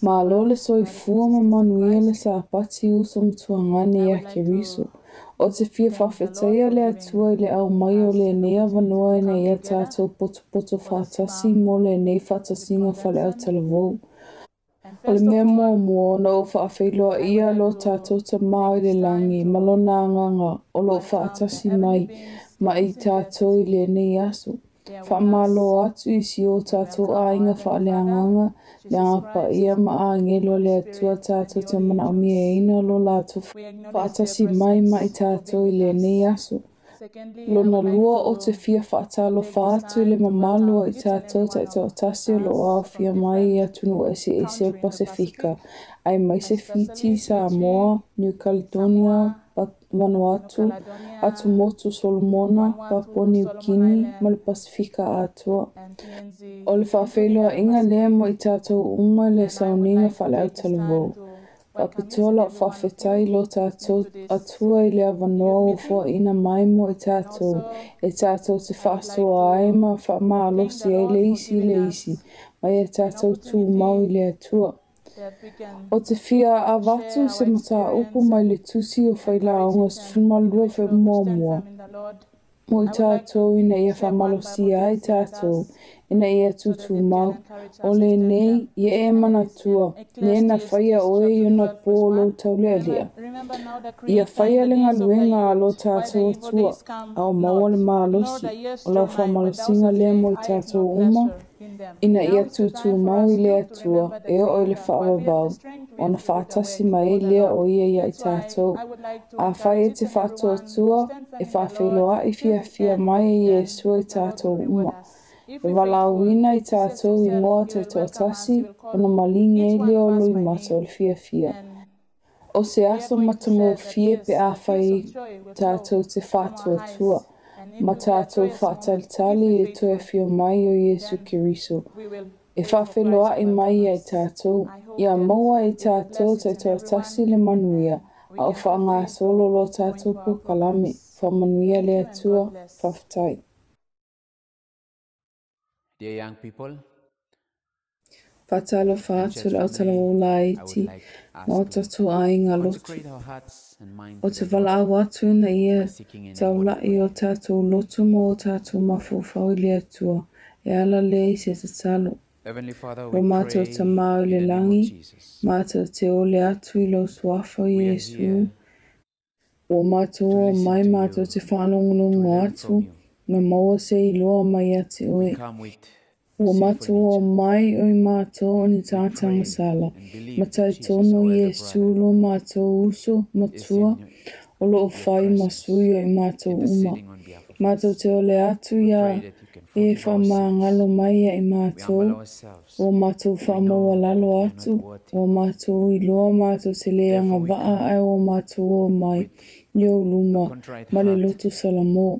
Malo le soifua ma manuia le Sapati uso ma tuagane ia Keriso. Ou te fia faafetaia le Atua i le aumai o lenei avanoa ina ia tatou potopoto faatasi mo lenei faatasiga faale-autalavou. O le mea muamua ona ou faafeiloaia lo tatou Tama i le lagi ma Lona Agaga o lo o faatasi mai ma i tatou i lenei aso. Faamalo atu i si o tatou aiga faaleagaga, le Agaga Paia ma agelu a le Atua tatou te manaomiaina lo latou faatasi mai ma i tatou i lenei aso. Lona lua, ou te fia faatalofa atu i le mamalu o i tatou taitoatasi o lo o aofia mai i atunuu eseese o le Pasefika, aemaise Fiti, Samoa, Niu Kaledonia, Vanuatu, Atumotu Solomona, Papua Niu Kini, ma le Pasefika atoa. O le faafeiloaiga lea mo i tatou uma i le sauniga faale-autalavou. Faapitoa lau faafetai i lo tatou Atua i le avanoa ua foaina mai mo i tatou, e tatou te faasoa ai ma faamalosi ai le isi i le isi, ma ia tatou tumau i le Atua. Ou te fia avatu se mataupu mai le Tusi o Failauga 12 fuaiupu 1. Mo i tatou ina ia faamalosia ai tatou, ina ia tutumau. O lenei, ia e manatua, le na faia oe i ona po o lou taulealea. Ia faia le galuega a lo tatou Atua, a o maua le malosi. O lau faamalosiga lea mo i tatou uma, ina ia tutumau i le Atua e oo i le faavavau, ona faatasi mai ai lea o Ia iā i tatou. Afai e te faatuatua, e faafeiloai fiafia mai ai Iesu i tatou uma. E valaauina i tatou igoa taitoatasi, ona maligi ai lea o loimata o le fiafia. O se aso matagofie pe afai tatou te faatuatua, ma tatou faatalitali i le toe afio mai o Iesu Keriso, e faafeiloai mai ia i tatou. Ia maua e i tatou taitoatasi le manuia, a o faagasolo lo tatou polokalame. Faamanuia le Atua. Faafetai. Dear young people, Faatalofa and atu church le family, autalavou I would laiti like ma us o to tatou aiga lotu. consecrate our hearts and mind Ou to te the Lord valaau atu ina ia by seeking in a word of taula'i o prayer. tatou lotu ma o tatou mafaufau i le Atua, e ala lea i se tatalo. Heavenly Father, Lo we matou pray Tama i in le the name of lagi, Jesus. matou te ole atu i lou suafa o We are Iesu, here ua matou to o listen mai to matou you, te to faalogologo learn atu, from you. ma maua se iloa mai ia te We oe. come with Ua sinful matou o nature. mai o i matou o ni We tagata pray sala. and believe that Matai Jesus, tonu our elder Iesu brother, lo matou uso is matua in o lo o your fai ma sui presence, o i matou uma. interceding on behalf of Matou us. te ole atu We iā pray that you can e forgive our faamagalo sins. mai ia i We humble matou, ourselves. ua matou We know that faamaualalo we are atu, not worthy. ua matou iloa matou te le Therefore, we agavaa come ae ua matou o mai with i ou a luma contrite ma le heart loto salamo.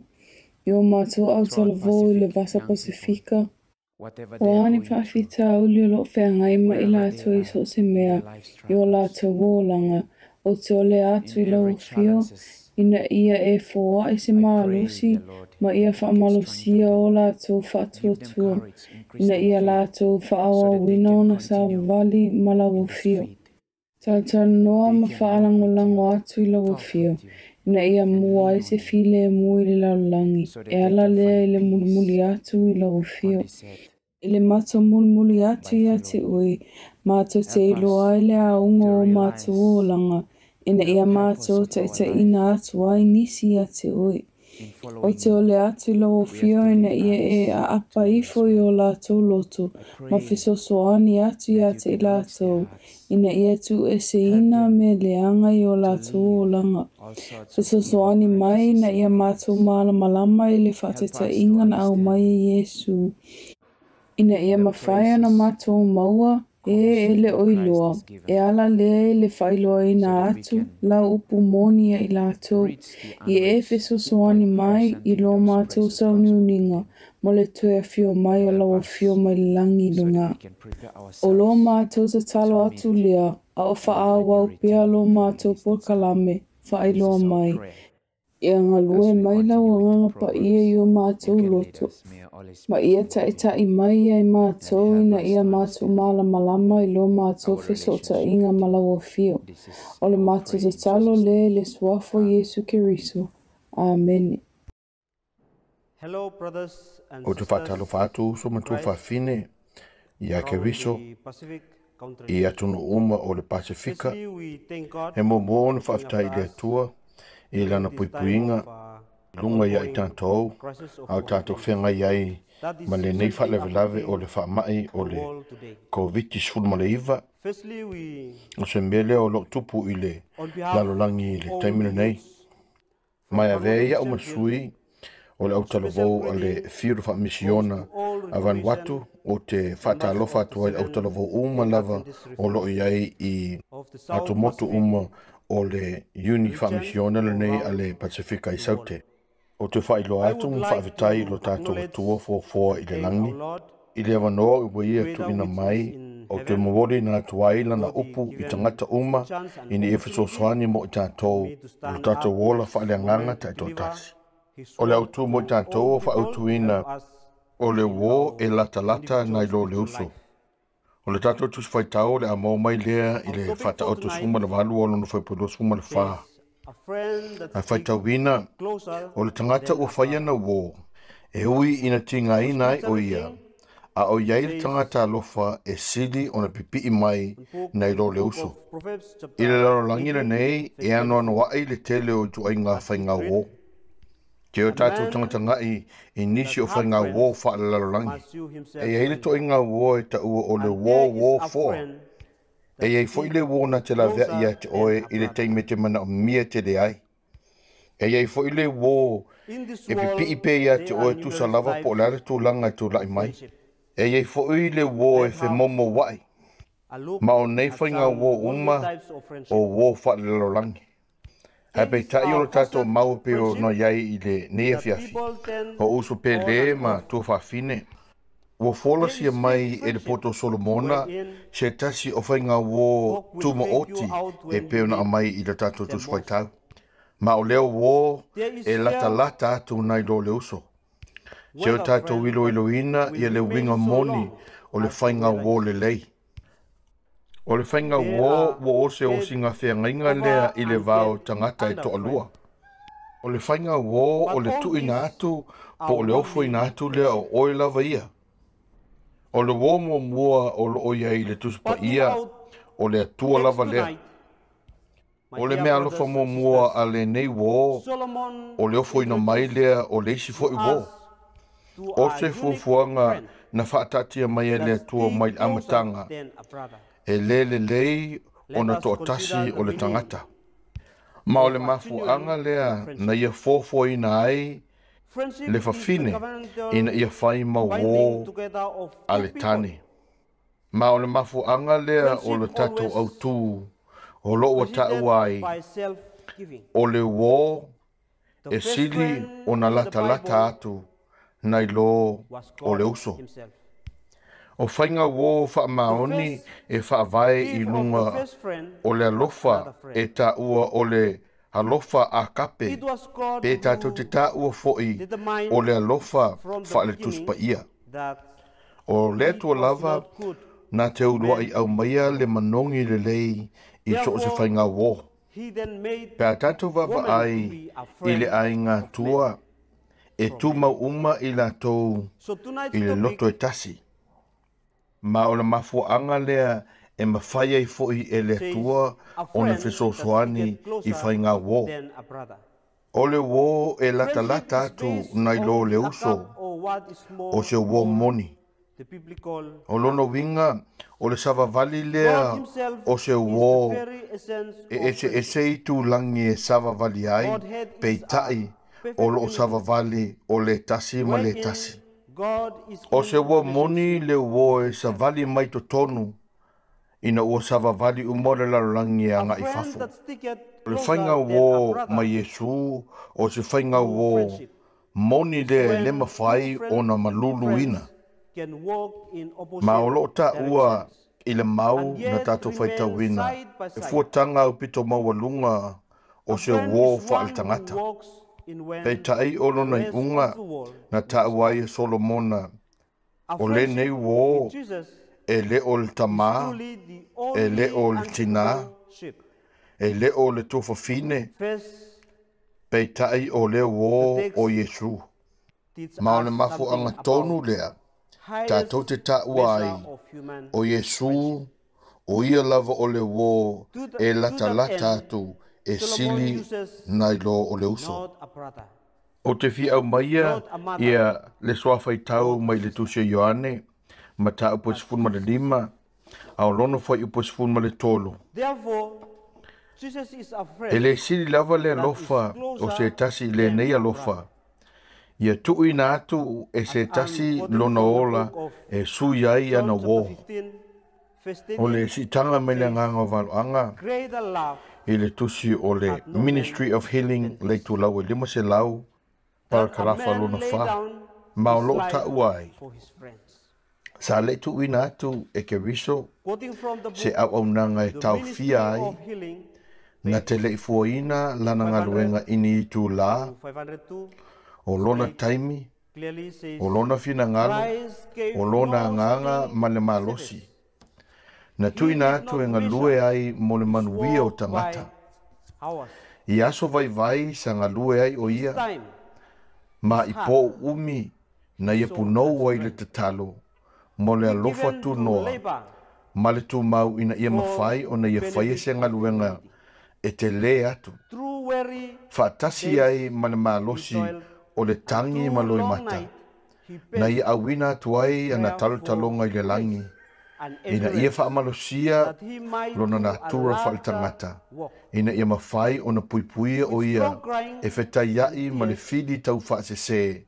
I o matou throughout autalavou i le Pacific Vasa young people, Pasefika, whatever o they a are ni going through, faafitauli o lo o feagai ma i wherever they latou i are so o se in mea their life i o struggles, latou olaga, ou te ole atu in i lau every afio, challenges. ina ia e foai se I pray, malosi dear Lord, ma ia that you can strengthen faamalosia them, o latou give them faatuatua, courage, increase ina their ia faith, latou so that they faaauauina can ona continue savavali ma lau in this afio. faith. Talatalanoa They ma can walk with faalagolago you, atu i lau talk afio, with you, ina ia and mua lean ai se on you filemu i le lalolagi, so that e they ala can lea find i le mulimuli peace atu i lau on afio. this earth I le matou mulimuli atu by ia te following you. oe, matou te Help iloa us ai le auga to o matou realize olaga, ina the ia purpose matou of our life taitaiina atu ai nisi ia te oe. in Ou following te you. ole atu i lau We have afio to ina lead ia e others aapa to you as ifo i well. o latou loto I ma pray fesoasoani atu ia that you te i can reach their latou, hearts, ina ia help tuueseina them mea leaga i o to latou leave olaga. all sorts of evil Fesoasoani mai practices ina in ia their matou lives. malamalama i le Help us to faataitaiga na understand aumai e Iesu, ina ia the mafai ona praises matou maua e e commission le that o Christ iloa, has e given ala lea i le faailoaina so that we atu can lau upu moni ia i latou, reach the ia e unreached by fesoasoani mai i presenting lo those matou precious gospel to sauniuniga them. mo le toe afio mai o Help lau afio us mai le lagi i so that luga. we can prepare O lo ourselves matou to tatalo atu meet lea, a o you when you faaauau pea return lo in very matou distant time. polokalame, This faailoa is our mai. prayer. Ia As galue we mai lau continue with the Agaga Paia Proverbs, i o you mātou can lead loto, us. May your Holy ma Spirit ia lead you taʻitaʻi mai ia i and mātou help ina us ia to mātou understand malamalama i lo mātou our relationship fesoʻotaʻiga with ma you. lau afio. This is O le our matou prayer in tatalo Jesus' lea name. i le Suafa o Amen. Iesu Keriso. Amene. Hello, brothers and Ou te sisters faatalofa atu uso in ma Christ tuafafine iā around Keriso the Pacific i countries. atunuu uma o le Pasifika. Firstly, we thank God He muamua for ona looking faafetai after i le us Atua i during lana this time puipuiga of i luga ia i ongoing tatou crisis of a o tatou COVID-19 feagai ai that ma is lenei recently faalavelave o affecting le faamaʻi o the le world today. Koviti-19. Firstly, we, O se mea lea o loo tupu i le on behalf lalolagi i of le all taimi the lenei. youths from Ma e Vanuatu avea ai a'u Mission ma Field, sui o le a special autalavou a le greeting fiu le goes faamisiona to all a Reformation Vanuatu o te members faatalofa of the atu ai le autalavou uma Seventh-day lava Adventist o loo Reformation i ai i of the South atomotu Pacific uma o le Iuni region Faamisiona lenei a around le Pasifika i the world. Saute. O te faailoa I atu would ma like faafetai to lo tatou acknowledge Atua fuafoa i and le thank our lagi Lord, i le avanoa ua the ia Creator tuuina which is mai in o te heaven, momoli na atu ai lana for the upu i given tagata uma chance and ina ia opportunity fesoasoani mo i for tatou me to lo stand tatou up ola this faaleagaga moment to deliver taitoatasi. His O le word autū mo i to tatou all o people to faautuina help us o le in uō our e latalata individual nai lo le spiritual uso. life. O le tatou tusi faitau o le a maua mai lea i Our le topic for Faataoto tonight 18 o lona fuaiupu 24. says, A friend that Ae sticks faitauina closer o le tagata than ua a fai brother. ana uō, e ui ina Our tigaina ai scripture o ia, reading a o iai le says tagata alofa e sili ona pipii mai in book, nai lo le book uso. of Proverbs I le chapter lalolagi 18, lenei, e verse anoano 24, aʻi le tele o ituaiga as it faiga read, uō. Ke o A tatou man tagatagai i nisi that o hath faiga uō friends faalelalolagi. must shew E himself iai le friendly. toʻaiga uō e taʻua o le And uō there is uō a foa. friend E that iai foʻi le sticketh uō na te laveaʻi ia closer te than oe a i le brother. taimi e te manaomia tele ai. E iai foʻi le uō In this e pipii world, pea ia te there are oe tusa numerous lava po o le types a le tulaga e tulaʻi of mai. friendship. E iai foʻi le uō e Let have femomoaʻi. a look Ma o nei at faiga some uō worldly uma types of o friendship. uō faalelalolagi. Ae There is peitai o a le tatou forced mau e pei ona friendship iai i lenei that afiafi. people turn O uso on pele and ma off. tuafafine. Ua fola There sia is fake mai e le friendship poto o Solomona wherein se tasi o faiga uō folk will fake you tumaoti out e when pei you ona need aumai i le tatou them tusi most. faitau. Ma o lea uō There is e fair latalata atu nai lo le uso. Se o weather tatou friend that iloiloina will ia le remain uiga so moni long o le as the faiga weather uō is. lelei. O le faiga There uō are ua o se dead osiga feagaiga lea over i le and va o dead tagata e under toalua. friend. O le faiga uō o But le all tuuina these atu po are o le ofoina worldly atu lea o friendship. oe lava ia. O le uō muamua o loo iai i le Tusi But in Paia our o le Atua text lava lea. tonight, my O le dear mea alofa brothers and muamua sisters, a lenei uō Solomon o le ofoina mai introduced lea o le isi to foʻi uō. us to O a se unique fuafuaga friend na faataatia mai e le that Atua mai stick le closer amataga than a brother. e lē lelei Let ona us toʻatasi consider o the le meaning tagata. Ma o of le a mafuaʻaga genuine lea na friendship. ia foafoaina ai Friendship le is the fafine ina covenantal ia fai ma binding uō together of a two le people. tane. Ma o le mafuaʻaga lea o le Friendship tatou always autū o loo ua preceded taʻua ai by self-giving. o le uō The e first sili friend ona in the latalata Bible atu nai lo was o le God uso. Himself. O faiga uō The faamaoni first e faavae i gift of the luga first friend o le was alofa another e friend. taʻua o le alofa a kape It was God pe tatou te who taʻua foʻi o determined le alofa from the faale Tusi beginning Paia. that O le it Atua was lava not good na te for uluaʻi man to au be maia le alone. manogi lelei i so o se Therefore, faiga uō. he then made Pe a tatou woman to vaavaai be a i le friend aiga of man tua e from man. tumau uma i latou So tonight's i le topic loto e tasi. Ma o le mafuaʻaga lea e mafai ai foʻi e le says, Atua A ona friend that fesoasoani sticketh i closer faiga uō. than a brother. O le uō e Friendship latalata is atu based nai lo on le the uso agape or what is o more se uō called moni. the biblical O lona love. uiga o le savavali God lea Himself o se is the uō very essence e of ese friendship. ese i tūlagi e savavali ai, Godhead is a peitaʻi o perfect loo unity savavali o le tasi ma le wherein tasi. God is O in se ua moni relationship le uō e with Himself. savali mai totonu ina ua savavali uma o le lalolagi e A agaʻi friend fafo. that sticketh O le closer faiga than a uō brother mai Iesu o se faiga to uō friendship moni is lea e le when two mafai ona maluluina. friends can walk in Ma o opposite loo taʻua directions i le mau and na yet tatou remain faitauina side by e side. fuataga aupito maualuga o A se friend uō is one who faale tagata. walks in when Peitai o the lona rest of iuga the world na looks taua ai on. e Solomona, Our o lenei friendship uō with Jesus e le o le is tamā, truly the e le only o le tinā, unshakable ship. e le o le tufafine, First, peitai o le the uō o text Iesu. teaches Ma o le us mafuaga something tonu about lea, tatou highest te taua measure ai, of human o friendship. Iesu, o ia lava o le uō To, e to that latalata end, atu e Solomon sili uses nai lo o le uso. not a brother, O te fiau maia not a mother, ia le soafaitau not a mai le sister, tusi a Ioane, mataupu e but 13, Jesus. a o lona fuaiupu e 13. Therefore, Jesus is a E friend le sili lava le that is alofa o se closer tasi i than lenei a alofa. brother. Ia tuuina atu e As se I'm tasi quoting lona from the ola book of e sui ai ana John chapter uō. 15, verse O le 13 siitaga mai le says, agaga o valoaga Greater love i le tusi o le hath no man Ministry of Healing than le this, itulau e 500 that a parakalafa man lona lay fa. down Ma o his loo life taua ai. for his friends. Sa le tuuina atu e Keriso Quoting from the se book, auaunaga e The taofia Ministry ai, of Healing, na page te leifuaina lana 500 galuega i ni itulā, to 502, o lona state taimi, clearly says, o lona finagalo, Christ gave o lona no agaga stingy ma le malosi. service. Na He tuuina did atu e not galue measure ai mo le his manuia o work by tagata. hours, I aso vaivai sa galue ai o his ia, time, ma his i heart, po'o umi na ia soul, and punou ai le strength. tatalo, mo le He alofa given to tunoa, labor ma le tumau ina ia for mafai ona ia faia benefit se of galuega humanity. e te lē atu. Through weary Faatasi days ai ma le he malosi toiled, o le and tagi ma through long loimata. night he Na ia begged auina atu ai ana prayer for talotaloga i le lagi, grace and ina ia endurance, faamalosia that he might lona do a natura larger faaletagata, work. ina ia mafai ona puipuia o With ia strong crying e fetaia'i and ma le tears, fili taufaasesē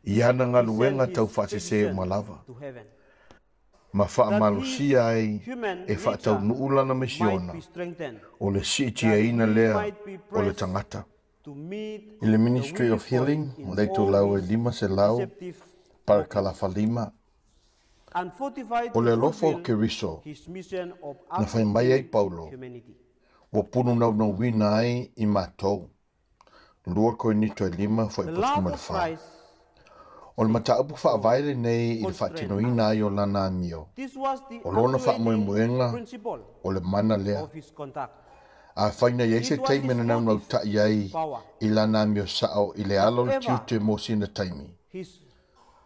i ana he sent galuega his taufaasesē uma petition lava. to heaven, Ma that his faamalosia ai human e nature faataunuu lana might mesiona, be strengthened, o le that siitiaina he lea might be o le pressed tagata. to meet I le the Ministry weary of void Healing, in le all itulau e his 500 deceptive workings, parakalafa 5, and fortified o to le alofa o fulfill Keriso his mission of na fai mai ai uplifting Paulo, humanity. ua pununaunauina ai i matou. 2 Korinito e 5 The fuaiupu love of 14. Christ O le says, mataupu faavae lenei i le constrain faatinoina us. ai o lana amio. This was the O lona actuating faamoemoega principle o le mana lea. of his conduct. A faina i ai se It was taimi his na motive, naunautai ai power. i lana amio sao i le ala o le If ever tiute mo sina taimi. his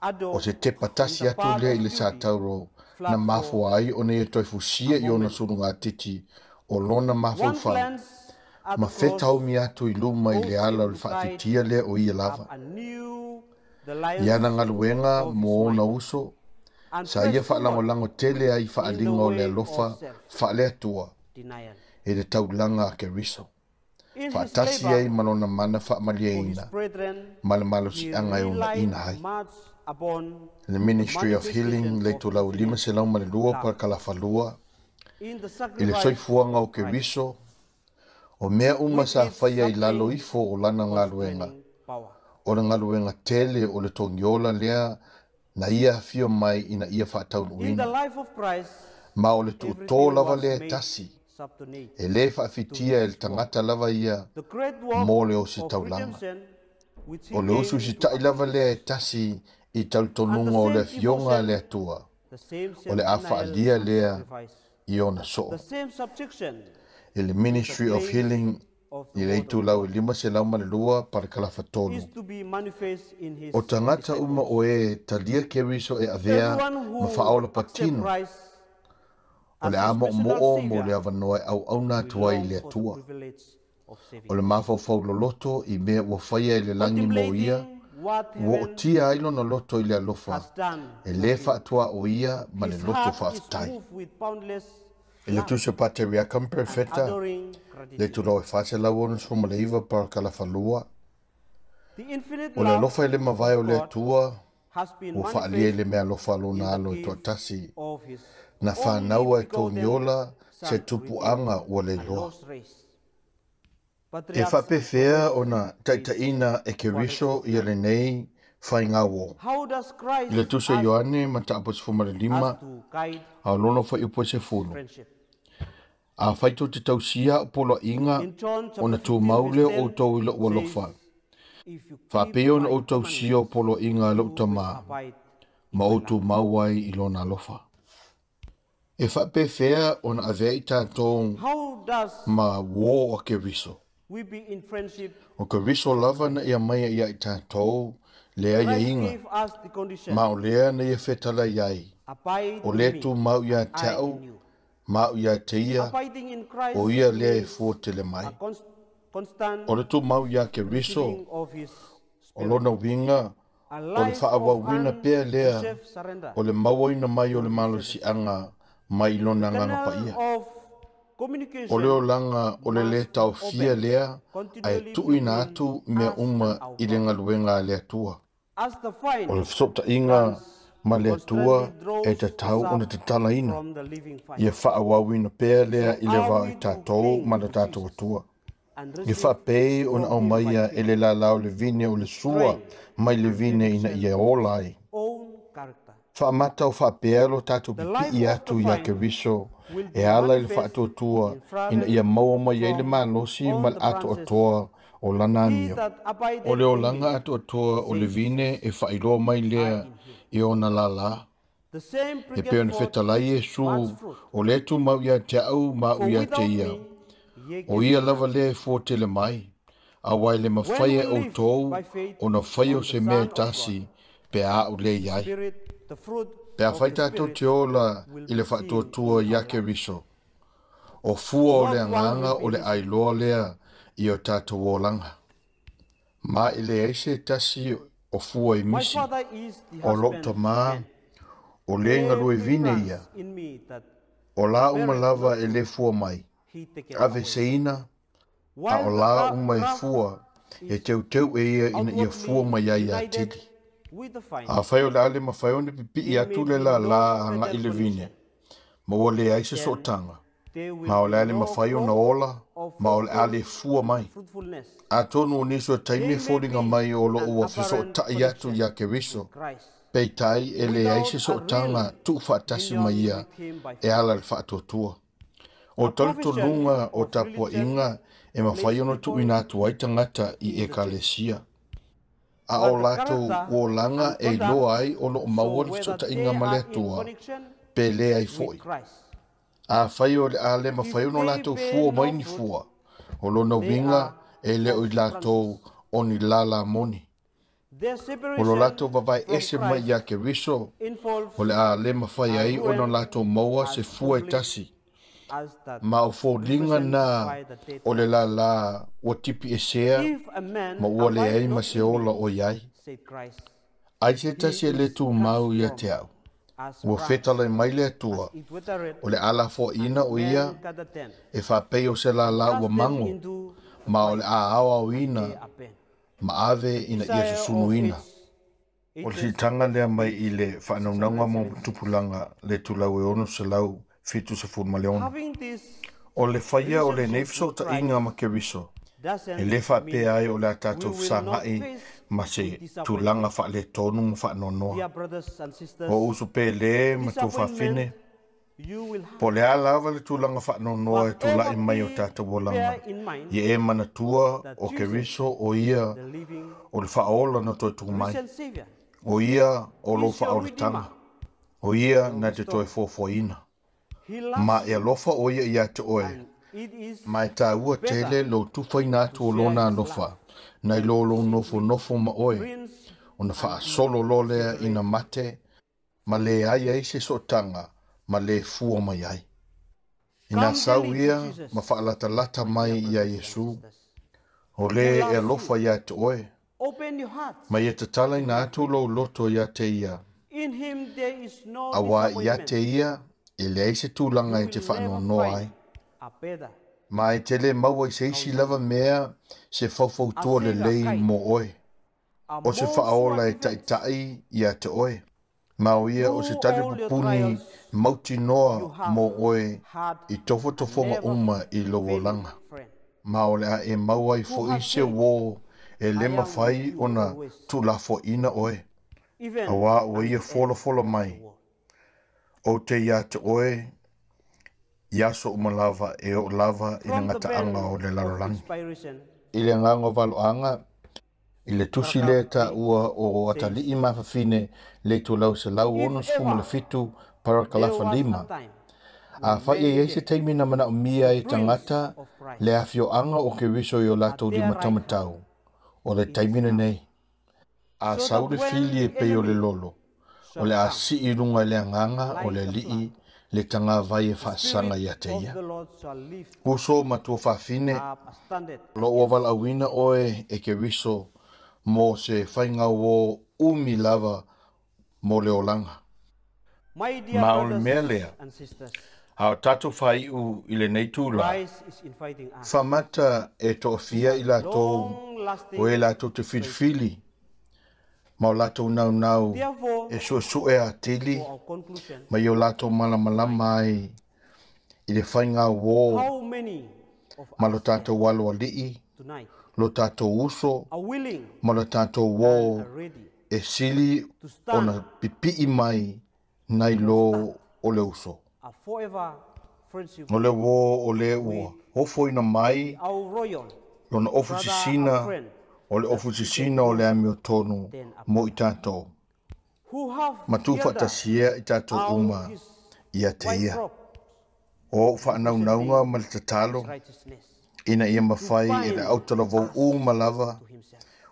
O ardor se tepa in tasi the atu path lea i of le duty satauro na fled for mafua ai ona ia toe a fusia i ona moment. sulugatiti o lona One mafaufau. glance at Ma the cross fetaomi atu i luma i caused le ala o him le to guide faafitia lea o ia up lava. anew the I ana lions galuega of his mo ona mind uso, and sa ia pressed forward faalagolago tele ai in the faaliga o le way alofa of self faaleatua denial. e le taulaga a Keriso. In his Faatasi ai labor ma lona mana for his faamalieina brethren, ma le he malosiaga e relied onaina ai. much upon Le the Ministry of Healing manifestation le of itulau infinite 502 love parakalafa 2 in the i le sacrifice soifuaga o of Christ, Keriso, o mea uma with sa its faia i lalo supreme ifo o lana galuega, constraining power. o le galuega tele o le togiola lea na ia afio mai ina ia In the faataunuuina. life of Christ, Ma o le tuutō everything lava was lea e made tasi, subordinate e lē to faafitia e his le work. tagata lava ia The great work mo le osi of taulaga. redemption which he O le came usu into sita'i lava lea e activation, tasi i and the talitonuga o le same afioga a devotion, le Atua, the same o le a self-denial faalia and lea sacrifice, i ona soo. the same subjection I le to the Ministry of place Healing of i the le Word of itulau e God 502 parakalafa 3. is to be manifest in his O tagata uma disciples. o e talia Keriso e avea Everyone ma who faaola accepts patino, Christ o as le a his personal moomoo mo le Savior avanoa e auauna will atu ai i long le for the Atua. privilege of O saving. le mafaufau loloto i mea ua faia i le lagi mo ia, Contemplating what ua heaven otia ai lona loto i le alofa, has done e for lē him. faatoa o ia ma le His loto heart is faafetai. moved with boundless I le love tusi o Pateriaka ma and Perefeta, adoring le gratitude. itulau e 469 parakalafa 2, The infinite o le love alofa i le mavae of o le God Atua, has been ua faalia i manifest le mea alofa a in lona the alo e gift toatasi, of his na only fanau e begotten togiola se Son to redeem tupuaga ua a leiloa. lost race. E Patriarchs and faapefea prophets, ona page taitaiina e Keriso ia 469. lenei faigauō. How does I le Christ tusi o ask Ioane mataupu 15, us to guide a o lona fuaiupu e his 10. friendship? A faitau te tausia o poloaiga In John ona chapter 15, tumau verse lea o 10 outou i lou alofa. says, If you keep Faapei ona my ou tausia o commandments, poloaiga a lou you will tamā, abide ma in my ou love. tumau ai i lona alofa. E faapefea ona avea i tatou How does ma uō a Keriso? we be in friendship O Keriso lava na ia maia ia i tatou le Christ aiaiga, gave us the condition, ma o lea na ia fetalai ai, abide o in le me, tumau ia I te au, in you. ma au ia te ia, Abiding in Christ o ia lea e means fua tele mai. a constant O le tumau ia Keriso, receiving of His o Spirit, lona uiga, a o le life of faaauauina pea lea, unreserved surrender. o le mauaina mai o le malosiaga mai i lona agaga Canal paia. of O le communication olaga o le lē must be taofia open lea, ae continually tuuina between atu mea us and uma our i le God. galuega a le Atua. As the O vine le fesootaiga branch ma le Atua constantly e draws tatau ona sap tatalaina, from the living ia vine, faaauauina pea lea so i le are vao we i to tatou cling ma le to tatou Jesus Atua. and I receive faapei ona from Him by aumaia e faith le lalā o le vine o le sua strength mai le and vine ina perfection ia of ola His ai. own character. Faamata o faapea lo tatou The life pipii of the atu ia vine Keriso will e be ala i le manifest faatuatua in ina fragrance ia maua mai ai le from malosi ma all le the branches. atoatoa o lana He amio. that O abideth le in me, olaga atoatoa o le says vine e faailoa mai I lea in him. i ona lalā. The same E bringeth pei ona forth fetalai Iesu much fruit. o le tumau ia te au ma For au ia te without ia. me ye O can ia do lava nothing. lea e fua tele mai. Auā e le When mafai we e live outou by faith ona fai o on the se mea Son e of God, tasi pe a au le the iai. Spirit, the fruit Pe a of fai the tatou Spirit te ola will i be le seen faatuatua in ia our life. Keriso. O fua o le Not one agaga will o be le missing. ailoa lea i o tatou olaga. Ma e leai se tasi o fua i My misi, Father is the o lou husband tamā, man. o le galue Every vine branch ia, in me that o la uma beareth lava not e le fruit, fua mai. he taketh Ave away. seina, a o While the la uma e graft fua, e is teuteu e ia ina ia fua outwardly mai ai united atili. with the vine, A fai o le ale mafai ona pipii there atu may le be la no la anga further i le vine, connection. ma ua leai se Then sootaga. there will Ma o be le ale no mafai ona growth ola, of ma o le ale fua mai. fruitfulness. Atonu o nisi o taimi There e may foliga be mai o loo an ua apparent fesootai atu connection ia with Keriso, Christ peitai e leai without se a sootaga real tuufaatasi mai union ia with Him by e faith. ala i le faatuatua. O A profession talitonuga o of religion tapuaiga e mafai places ona people tuuina atu ai tagata i in the church, ekalesia. A but o the latou character olaga and e conduct iloa ai o loo show maua le whether fesootaiga they ma le are in Atua, connection pe le ai with fo'i. Christ. Afai o le a le If mafai ona they latou bear fua mai no ni fruit, fua, o lona they uiga are e le o i false latou branches. o ni lala moni. Their O lo separation latou vavae from ese mai Christ ia Keriso, involves o le a le mafai a ai ona ruin latou maua se as fua e complete tasi. as that Ma o foliga represented na by the dead o le branch. lala ua tipi esea If a man ma ua leai abide ma not se in ola me, o iai. said Christ, Ai se he tasi e le is cast tumau ia from te au. as Ua branch, fetalai mai le as Atua, it withereth, o le ala and foaina o ia men gather them, e faapei o se lala ua cast them mago, into the ma o le fire, a ao and they aoina are burned. ma ave The ina ia desire of susunuina. its O le ages siitaga lea mai i le is faanaunaga mo 670. tupulaga le tulau e 676. Having this O le faia o lenei relationship with fesootaiga Christ ma Keriso, e doesn't le faapea mean ai o le a we tatou will not fesagai face ma with se disappointment. tulaga faaletonu ma faanoanoa. Dear brothers and O sisters, uso pele ma tuafafine, disappointment you will po have. le a lava le tulaga faanoanoa e But tula'i ever mai o be tatou olaga. bear in mind Ia e manatua that o Jesus, Keriso o ia the living o le faaola na toe tuu mai. risen Savior, O ia o lou is your faaolataga. Redeemer, O ia your na te toe Restorer. foafoaina. He Ma loves e you, alofa o ia ia te oe. and it is Ma e tāua better tele lou tufaina to atu o share lona His alofa. love Nai than lo to lou sit nofo with nofo ma oe. prince Ona and be faasolo lo lea ina separated. mate, ma le ai ai se sootaga, ma le fua mai ai. Ina Come sau daily to ia Jesus, ma faalatalata my mai dear ia brothers and Iesu. sisters. O He le e loves you. alofa ia te oe. Open your hearts Ma ia tatala to ina him atu freely. lou loto ia te ia. In him there is no Auā ia disappointment. te ia, e leai se You tulaga e te will never faanoanoa find ai. a better Ma e te le maua i se isi counselor, lava mea se a faufautua savior lelei guide, mo oe. a O se most faaola sure e defense taitai ia te oe. Ma o ia o se through tali all your pupuni trials mauti you noa have mo oe had i a tofotofoga never uma i lou failing olaga. friend Ma o le a e maua ai who fo'i has se said, uō e le I am with mafai you ona always, tuulafoaina oe. even Auā ua ia unto the end folafolo of the mai. world. O te ia te oe, i aso uma lava e oo lava i le From the gataaga pen o le of lalolagi. inspiration, I le agaga o valoaga, I le tusi lea taua o Atalii ma Fafine le itulau 167 parakalafa 5. Afai e i ai se taimi na manaomia ai e tagata le afioaga o Keriso i o latou limataumatau, o le taimi lenei. A sau le fili e pei o le lolo, o le a sii i luga i le agaga o le alii le tagavai e faasaga ia te ia. Uso ma tuafafine, o lo o ua valaauina oe e Keriso mo se faiga uō umi lava mo le olaga. Ma o le mea lea, a o tatou faaiu i lenei tula, faamata e toafia i latou o e latou te filifili ma o latou naunau e suesue atili ma i o latou malamalama ai i le faiga uō ma lo tatou aloalii, lo tatou uso ma lo tatou uō e sili ona pipii mai nai lo o le uso. O le uō o le ua ofoina mai lona ofu sisina o le ofu sisina o le amiotonu mo i tatou. Ma tuufaatasia i tatou uma ia te ia. O ou faanaunauga ma le tatalo ina ia mafai e le autalavou uma lava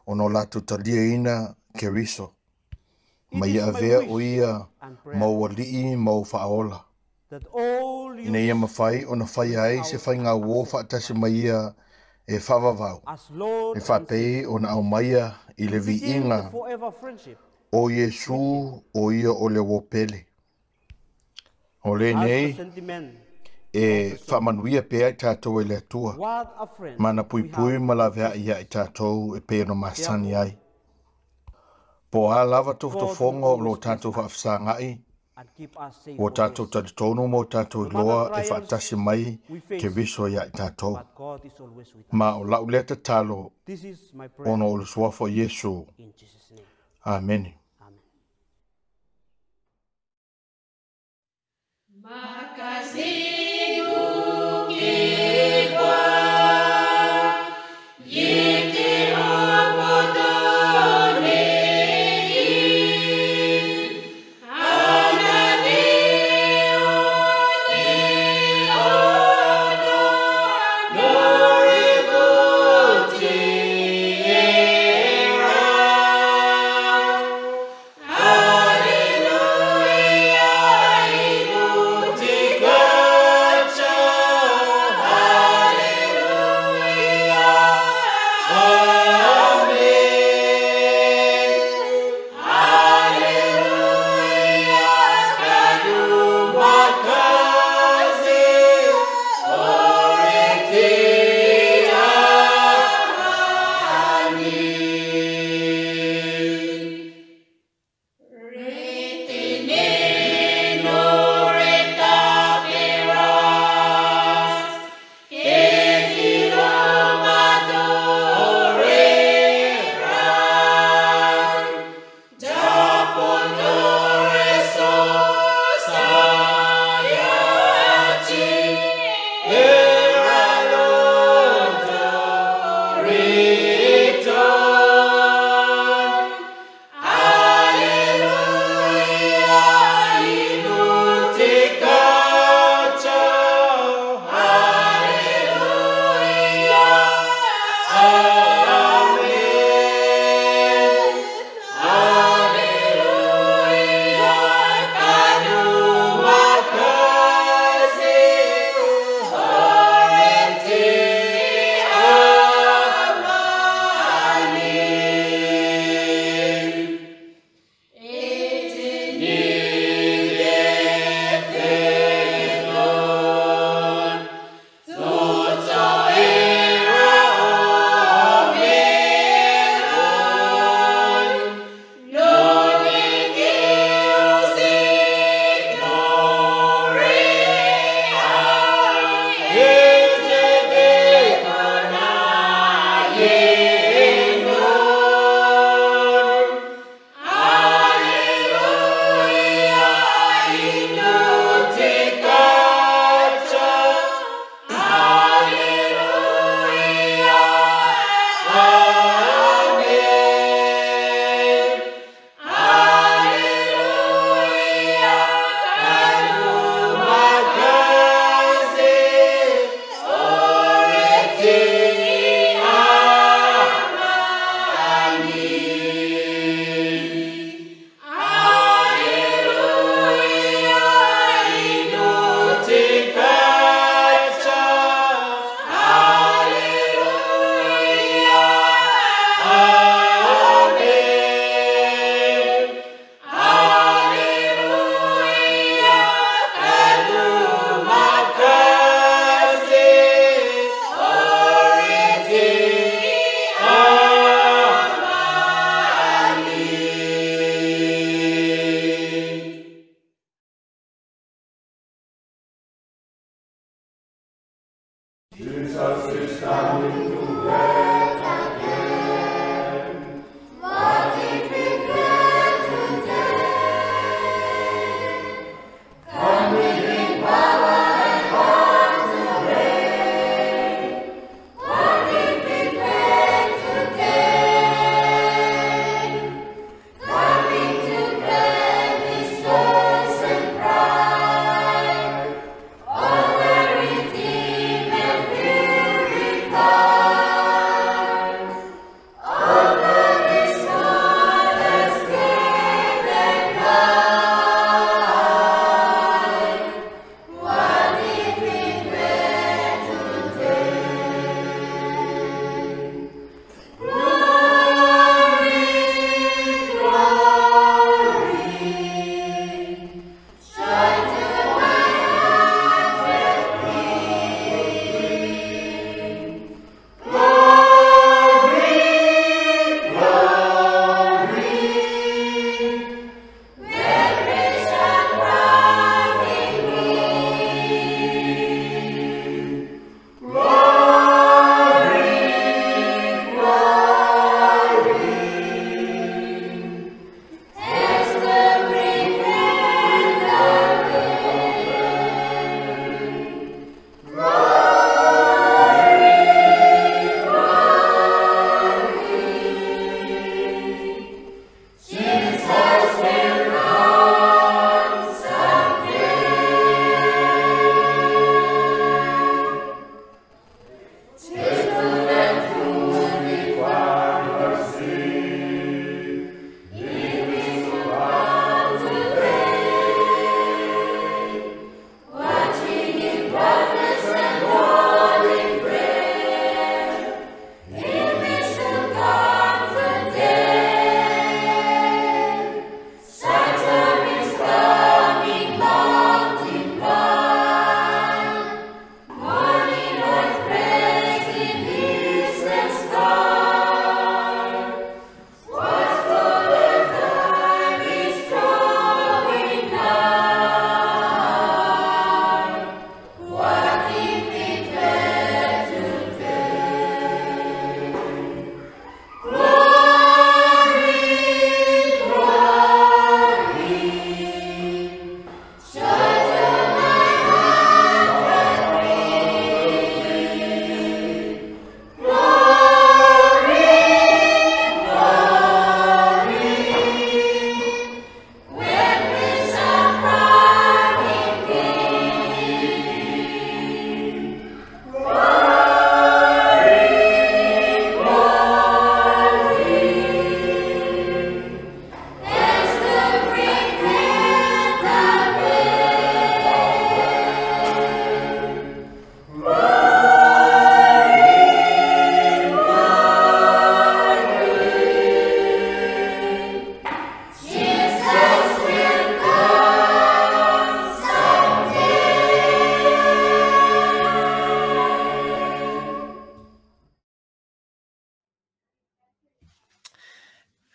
ona o latou taliaina Keriso. Ma ia avea o ia ma ou alii ma ou faaola. Ina ia mafai ona faia ai se faiga uō faatasi ma ia e faavavau, e faapei ona aumaia i le viiga o Iesu o ia o le uō pele. O lenei e faamanuia pea i tatou e le Atua, ma na puipui ma laveai ia i tatou e pei ona masani ai. Po o a lava tofotofoga o lo tatou faafesagai, ua tatou talitonu ma o tatou iloa e faatasi mai Keriso ia i tatou. Ma o lau lea tatalo ona o le suafa o Iesu. Amene. Hallelujah.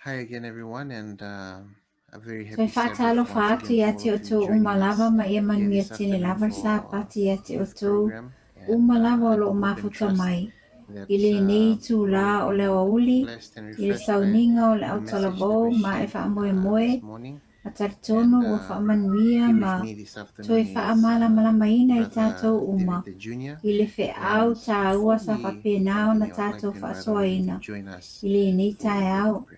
Hi again, everyone, and a very Toe happy Sabbath faatalofa once atu again iā to all te of you outou uma joining lava us ma ia here manuia this tele afternoon lava le for our Sapati iā te youth outou program. And uma lava I o loo do hope and mafuta trust mai that i lenei you itulā have o le been aoauli blessed and i le refreshed by sauniga o le the message that autalavou was ma e shared faamoemoe this morning. ma And talitonu ua faamanuia here ma with me this toe afternoon is faamalamalamaina i Brother tatou uma David the Jr. i le feau And tāua before sa we faapena ona continue, I'd like tatou to invite all of you to faasoaina join us i lenei for a word taeao. of prayer.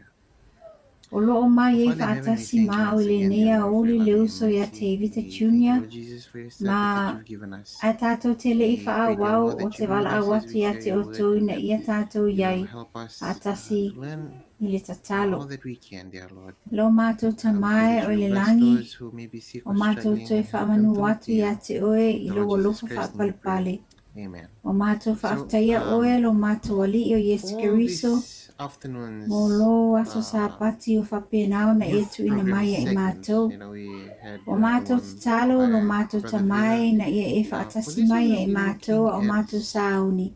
O loo mai Our ai Father in heaven, we faatasi thank you ma o once i again, lenei dear Lord, for aoauli your le loving and uso iā mercy. Tevita We thank you, Jr. Lord Jesus, for your Sabbath ma that you've given us. ae tatou te le'i We pray, dear faaauau Lord, o that te you be with us valaau as atu we iā share te your word outou and ina that ia tatou you iai will help us faatasi to learn i le tatalo. all that we can, dear Lord. Lo matou We pray tamae that o you le will bless lagi, those who may be sick o or matou struggling toe and help them faamanu through atu to iā you. te oe i The lou Lord Jesus alofa Christ, we pray. faapalepale. Amen. O matou So, faafetaia oe lo matou alii o Iesu for Keriso, this mo afternoon's lō aso Sapati o faapena ona e youth tuuina program mai ai segment, matou. we had O the matou one tatalo lo by matou Brother tamae Vera. ina ia e For faatasi this one, mai we'll ai be matou looking ao at matou sauni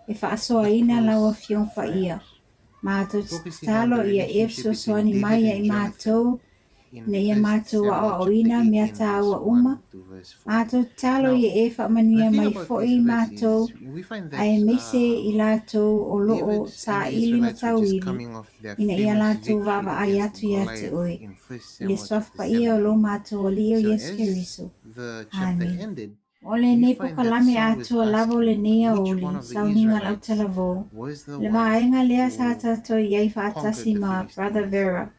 e the faasoaina lau close afioga paia. friend, Matou focusing on tatalo the ia e relationship between fesoasoani David mai and ai Jonathan matou in ina ia 1 matou Samuel chapter aoaoina mea 18, verse tāua uma. 1 to verse 4. Matou tatalo Now, ia e the faamanuia thing mai about fo'i this verse matou is we find ae that maise i latou o loo David and the saili ma Israelites were just tauivi coming off their ina ia famous latou victory vaavaai against atu iā te Goliath oe. in 1 I le Samuel suafa chapter paia o lo 17. matou alii o So Iesu as Keriso. the chapter Amene. ended, O we lenei find that pokalame Saul was atoa lava o asking lenei which aoauli, one of the sauniga Israelites lautalavou. was the Le one vaega lea sa who tatou iai conquered faatasi the ma Brother Philistines, Vera.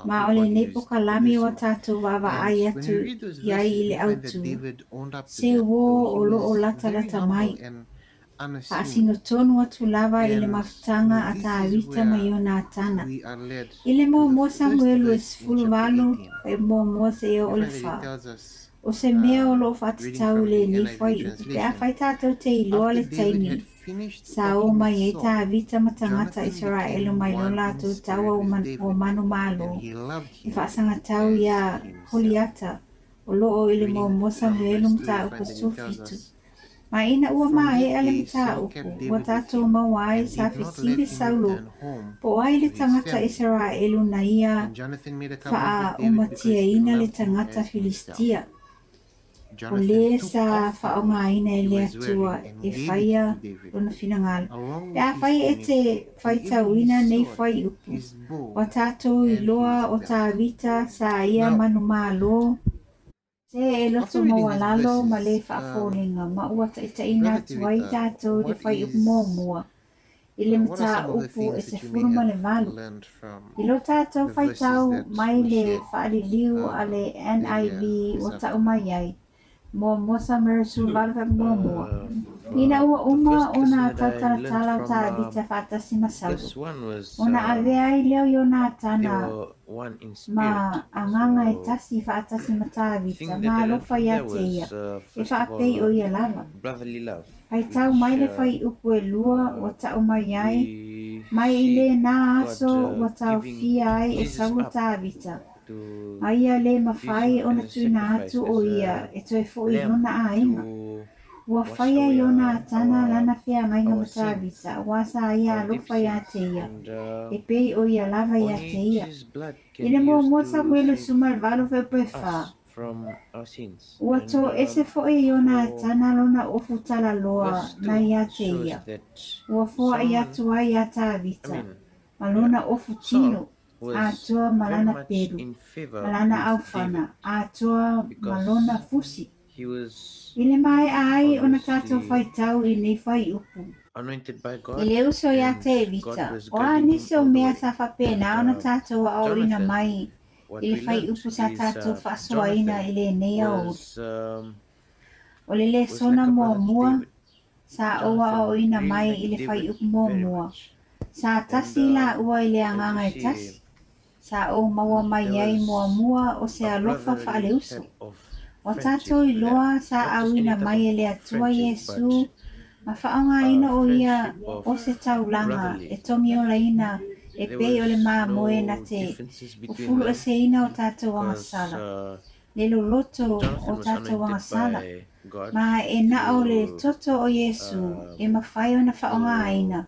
Ma who o God lenei used to do pokalame ua so. tatou And vaavaai when we atu read those iai verses, i le we find that autu. David owned up to Se that, uō though he o loo was very latalata humble mai. and unassuming. Faasino tonu atu lava i le And mafutaga a this is Tāvita ma where iona atana. we are led I le to the muamua first Samuelu e verse in sefulu chapter valu 18. e muamua seia We o le find that it fa. tells us, O se mea o loo reading faatatau i from the lenei NIV fuaiupu pe translation, afai tatou te iloa after le David taimi had finished sa o talking with mai ai Saul, Tāvita ma tagata Jonathan Isaraelu became mai lo one in latou spirit taua o with o David, manumalo and he loved e him faasagatau as iā himself. Koliata o loo i le Reading muamua from Samuelu verse 2, we mataupu find that it sefulu tells fitu. us, Ma ina ua From that mae'a le day Saul mataupu kept ua David with tatou him maua ai and sa did not let fesili him Saulo return home po o ai le to his tagata family. Isaraelu na ia And Jonathan made a covenant with David because he faaumatiaina le loved him tagata as himself. Filistia. O Jonathan lē took sa off the robe faaaogāina e he le was Atua wearing and e gave it faia to David, lona finagalo. along Pe with his afai e tunic te and even his faitauina nei sword, fuaiupu. his bow, Ua tatou and iloa his o belt. Tāvita sa ia Now, manumālō, se e after loto reading these maualalo ma lē verses, faafofoga ma ua taitaina Brother atu ai Tevita, tatou i le what fuaiupu is muamua i le what are some of the mataupu e things that you may sefulu ma le have valu. learned from I lo tatou the verses faitau that mai were le shared faaliliu a le earlier NIV this ua tau afternoon? mai ai, muamua Samuelu sefulu valu muamua. Ina ua The uma first lesson ona that I learned tautalatala o from Tāvita faatasi ma Saulo. this one was Ona avea ai lea o iona they atana were one in spirit. ma agaga e So tasi faatasi ma the Tāvita thing that ma I learned alofa from iā there te ia was e first of faapei all o ia lava. brotherly love, Faitau which mai le fuaiupu e lua ua tau mai ai, we mai i see lenā God aso ua giving taofia ai e Jesus Saulo up Tāvita. to Ma ia lē use mafai him ona as a tuuina sacrifice, atu o as ia a e toe fo'i lamb lona aiga. to Ua wash faia away iona our atana our lana feagaiga ma our sins, Tāvita, auā sa ia our deep alofa iā sins, te ia, and e pei o ia lava iā only te ia. Jesus' blood I can le be used muamua to Samuelu save suma le valu faupu e fā. us from our sins. Ua And toese fo'i e iona for atana lona ofu talaloa verse na 2 iā te shows ia. that Ua foa'i someone, atu ai iā I Tāvita, mean, ma yeah, lona ofu Saul tino, was atoa ma very lana much pelu, in ma favor lana with David aufana, atoa ma lona because fusi. he was I le mae'a ai ona tatou obviously faitau i nei fuaiupu. anointed by I God le uso iā and God Tevita, was o a guiding him nisi o all the mea way. sa faapena And ona tatou aoaoina Jonathan, mai what i le we learnt fuaiupu sa is tatou faasoaina Jonathan i lenei aoauli. was O le was like lesona a brother to muamua David. sa ou Jonathan aoaoina really mai liked i le David fuaiupu very muamua. much. Sa And tasi laua i le as agaga you e see, tasi, sa ou maua mai there ai was muamua o se a alofa brotherly faaleuso. type of Ua friendship tatou there. iloa sa Not just any auina type mai of e le Atua friendship, Iesu but ma a faaaogāina o ia friendship of o se taulaga brotherly. e togiolaina e There pei o le was mamoe na no te differences between ufulu them eseina o tatou because agasala. Le loloto o Jonathan was tatou anointed agasala. by God Ma e nao le to toto o Iesu e um, mafai ona to faaaogāina.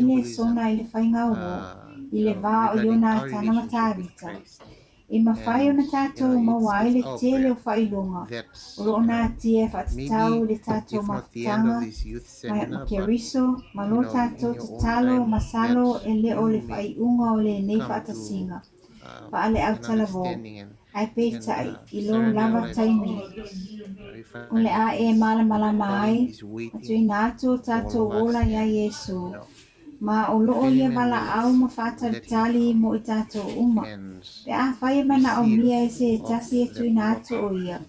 nei le symbolism sona i le faigauō i you le know, va o regarding our Ionatana ma relationship with Tavita. Christ. E mafai And ona you tātou know, maua ai it's le our tele o prayer faailoga that o loo you know, natia e faatatau maybe le tātou if not the end mafutaga of this youth ma seminar, but Keriso ma you lo know, in tātou your own tatalo time, masalo that e le o you le may faaiuga o lenei come to faatasiga faale an autalavō understanding and ae can peitai i lou surrender your lava lives to taimi Jesus. We o le find a that e He's malamalama calling, ai He's waiting matuina atu o for all tātou of us, ola iā and Iesu you know, ma o if loo any ia man valaau wills, ma let him faatalitali come mo i tātou uma and pe afai e manaomia e se receive of tasi e that tuina atu water, o ia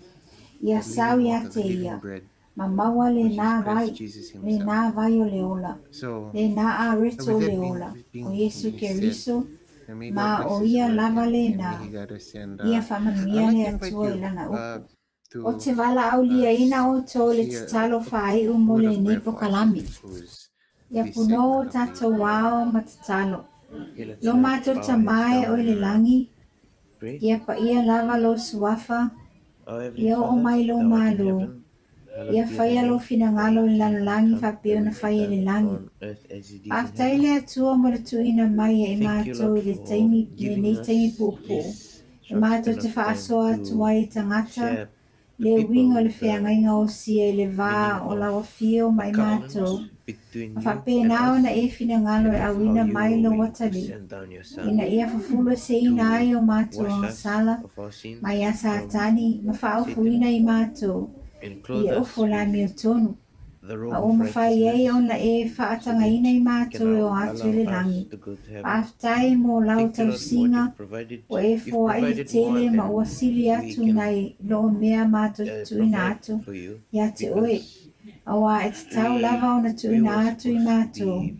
ia that sau living iā water, the te living ia bread, ma maua which is lenā vai Christ Jesus lenā Himself. vai o le ola So, lenā areto o with that le being, ola o being, Iesu being said, Keriso and may God ma bless o His ia word lava and may lenā He guide us. And ia I'd faamanuia like le to invite Atua i you lana upu to O te valaauliaina o tō le hear tatalo a faaiu mo word of lenei prayer for us as pokalame. we close Ia this punou o segment of the youth tātou program. ao ma tatalo. Okay, let's Lo mātou bow our heads tamae down o i le and langi, pray. ia paia lava lo suafa, Our Heavenly ia o Father, mai lo thou art in malo. heaven, hallowed Ia be thy faia lo name. Thy finagalo i kingdom lalolagi come, thy faapea will ona be fai e le done langi. on earth as it is in Faafetai heaven. le Atua mo le tuuina mai e i Thank you, mātou Lord, i le for taimi, giving lenei taimi us puupuu. this E short mātou span te of time faasoa atu to ai i tagata, share the le people uiga o le the feagaiga o sia i le vā meaning o of lau afio the ma i mātou. covenant between Ma you and faapena ona us e finagalo and e of how auina you mai were lo willing to atalii. send down your Son Ina ia fufulu e seina to ai o mātou wash us agasala of our sins ma ia from Satani ma Satan faaofuina i mātou and i clothe e us ofo la with mio tonu. the Ma robe o of mawhai ai righteousness ona e so that faatagaina i you can mātou e o atu i allow le us langi. to go to heaven. Faafetai mo lau Thank you, Lord, for what tausiga you've provided. o e You've foai le provided more tele ma than ua sili we atu can nai loo mea mātou tuuina provide atu for you ia te oe. because Aua e tatau lava we ona we tuuina were atu i supposed to mātou. be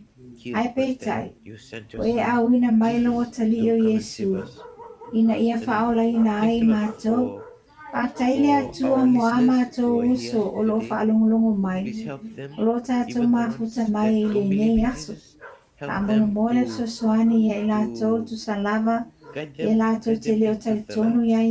Ai killed, but peitai, then you sent your o e Son auina mai lo Jesus atalii to o come and Iesu. save us. Ina ia And faaolaina ai thank you, Lord, mātou. for Faafetai le for Atua our mo a listeners mātou who are here uso o loo today. faalogologo mai. Please help them, O loo tātou even the ones mafuta mai that i don't believe lenei in aso. Jesus. Help them Faamolemole le to fesoasoani ia i latou to tusa lava guide ia them, latou guide te them leo into the talitonu light. iā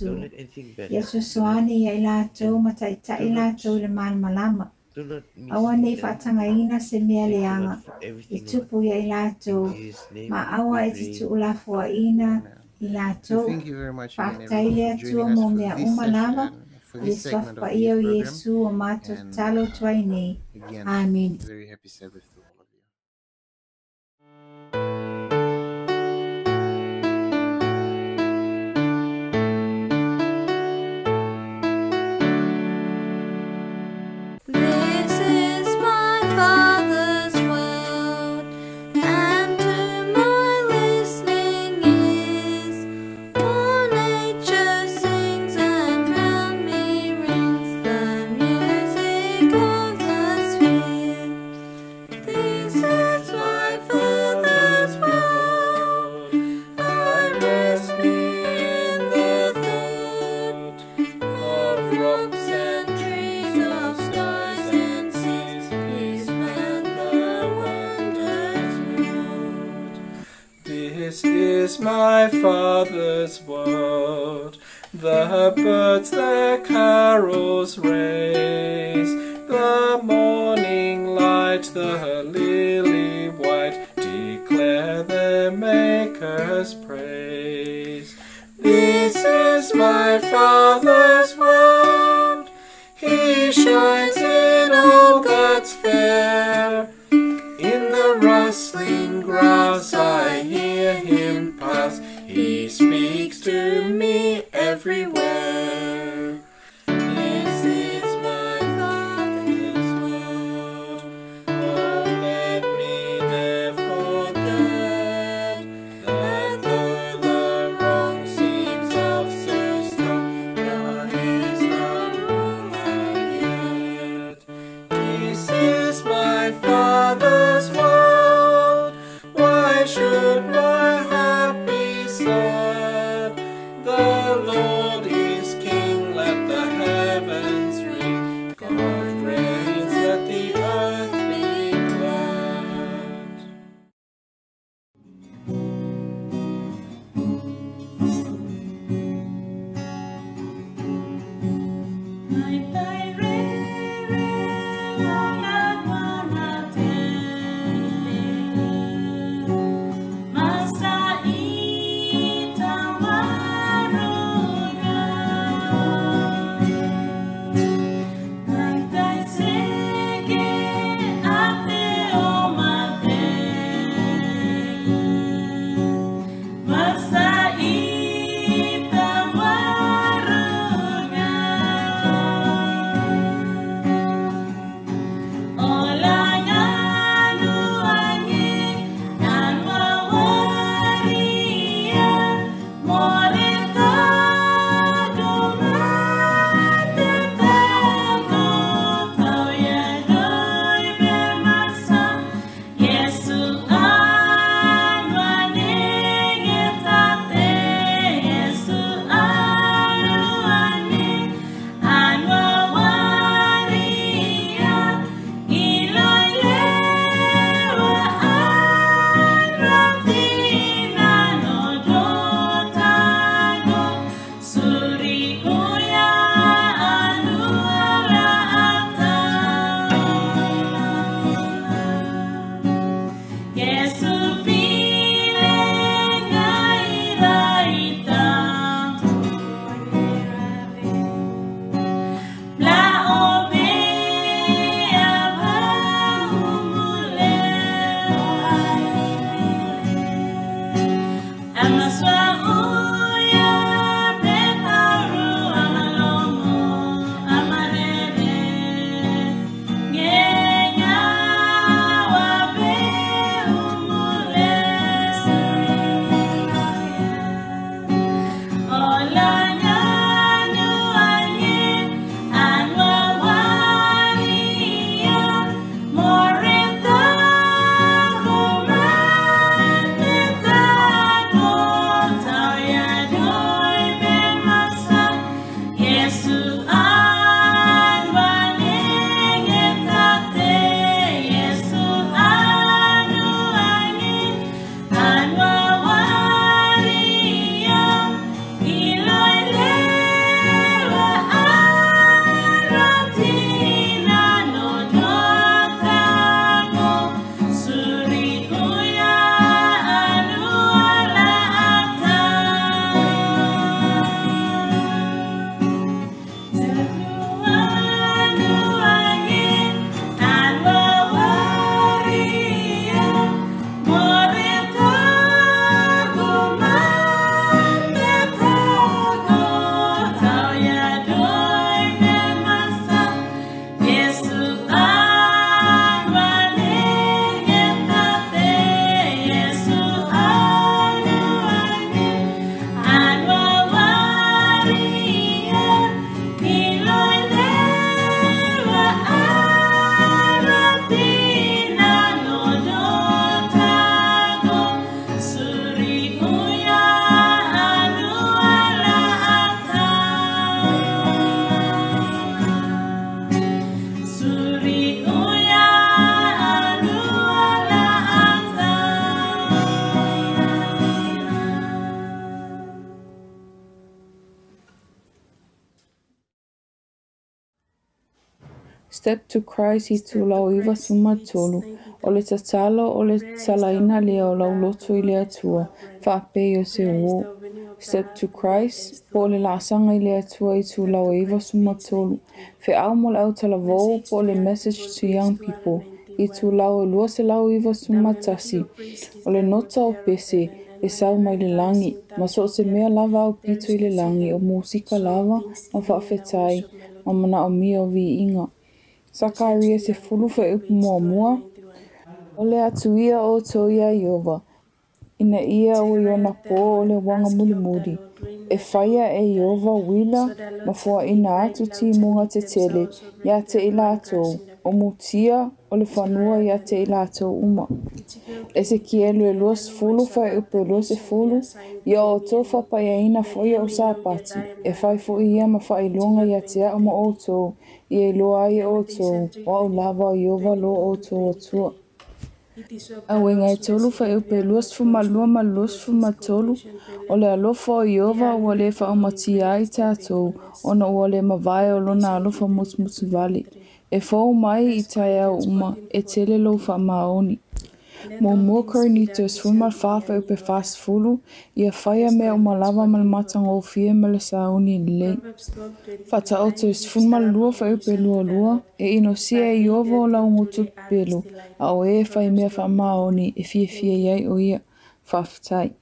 Don't Iesu. let anything bad Ia happen to them, fesoasoani ia i latou and ma taitai do not latou i le malamalama. do not Aua nei mislead them. faatagaina se mea Thank you, leaga Lord, for i everything, Lord. tupu ia i In latou Jesus' name ma aua we e te pray. tuulafoaina Amen. i So latou. thank you very much again, Faafetai everyone, le for Atua joining us mo for mea this uma lava session, for i le this segment of the suafa paia youth o program. Iesu o mātou And tatalo atu ai nei. again, Amen. very happy Sabbath to all of you. This is my Father's world, and to my listening ears, all nature sings and round me rings the music of the sphere. This is my Father's world. I rest me in the thought of rocks and trees, of skies and seas. His hand the wonders wrought. This is my Father's world. The birds their carols raise, the morning light, the lily white, declare their Maker's praise. This is my Father's world. He shines in all that's fair. In the rustling grass I hear him pass. He speaks to me everywhere. This is my Father's world. Oh, let me ne'er forget that though the wrong seems oft so strong, God is the ruler yet. This is my Father's world. Why should my heart be sad? The Lord Step to Christ itulau 93, o le tatalo o le talaina lea o lau loto i le Atua, faapei o se uō. Step to Christ, po o le laasaga i le Atua itulau 93, feau mo le autalavou po o le Message to Young People, itulau 291, o le nota o pese e sau mai le lagi, ma so o se mea lava aupito i le lagi, o musika lava ma faafetai ma manaomia o viiga. Sakaria 10:1, O le atu ia outou iā Ieova, ina ia ua i ona pō o le uaga mulimuli, e faia e Ieova uila ma foaʻina atu timuga tetele iā te i latou, o mutia o le fanua iā te i latou uma. Esekielu 20:20, Ia outou faapaiaina foi iaʻu Sapati, e fai foi ia ma faailoga ia te aʻu ma outou, ia iloa ai e outou, o au lava o Ieova lo outou Atua. Auega e 3:22 ma le 23, O le alofa o Ieova ua le faaumatia ai tatou, ona ua le mavae o lona alofa musumusu vale. E fou mai i taeao uma, e tele lou faamaoni. 1 Korinito 14:40, Ia faia mea uma lava ma le matagofie ma le sauni lelei. Faataoto 12:22, E inosia e Ieova o lau gutu pepelo, a o e fai mea faamaoni e fiafia i ai o ia. Faafetai.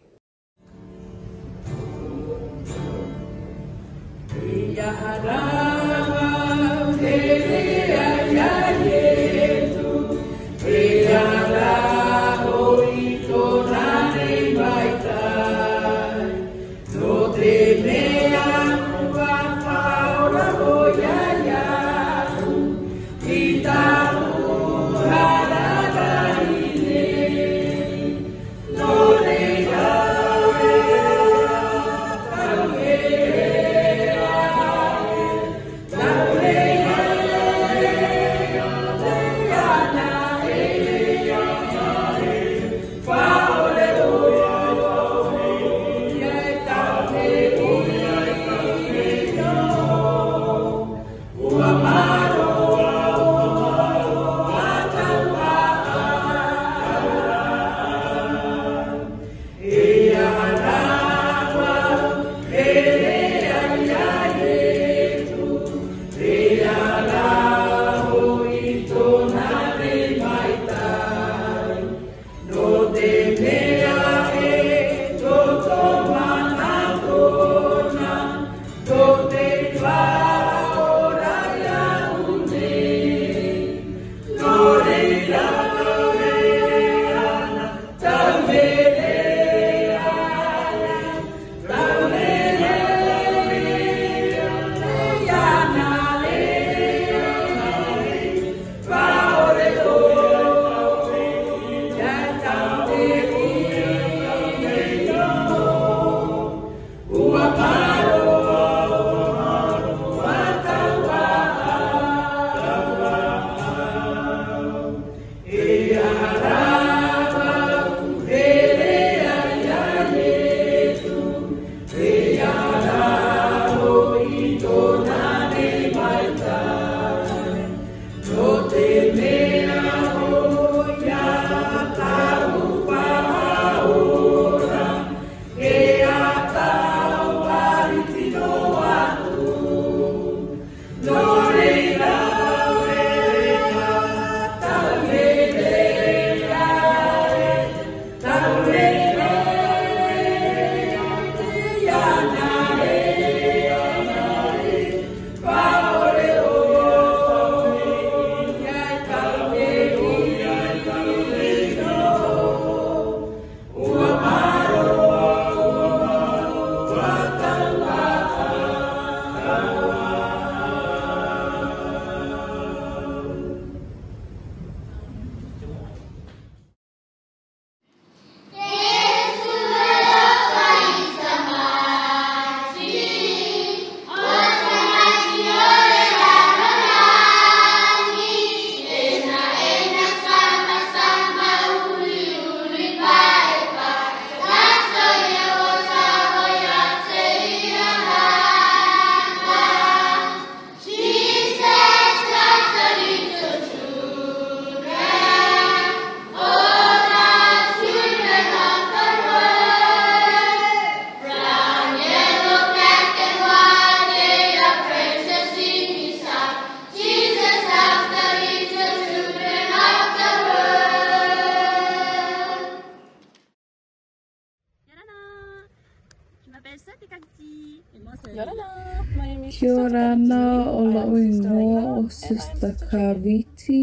Kia orana o la'u igoa o Sister Kaviti,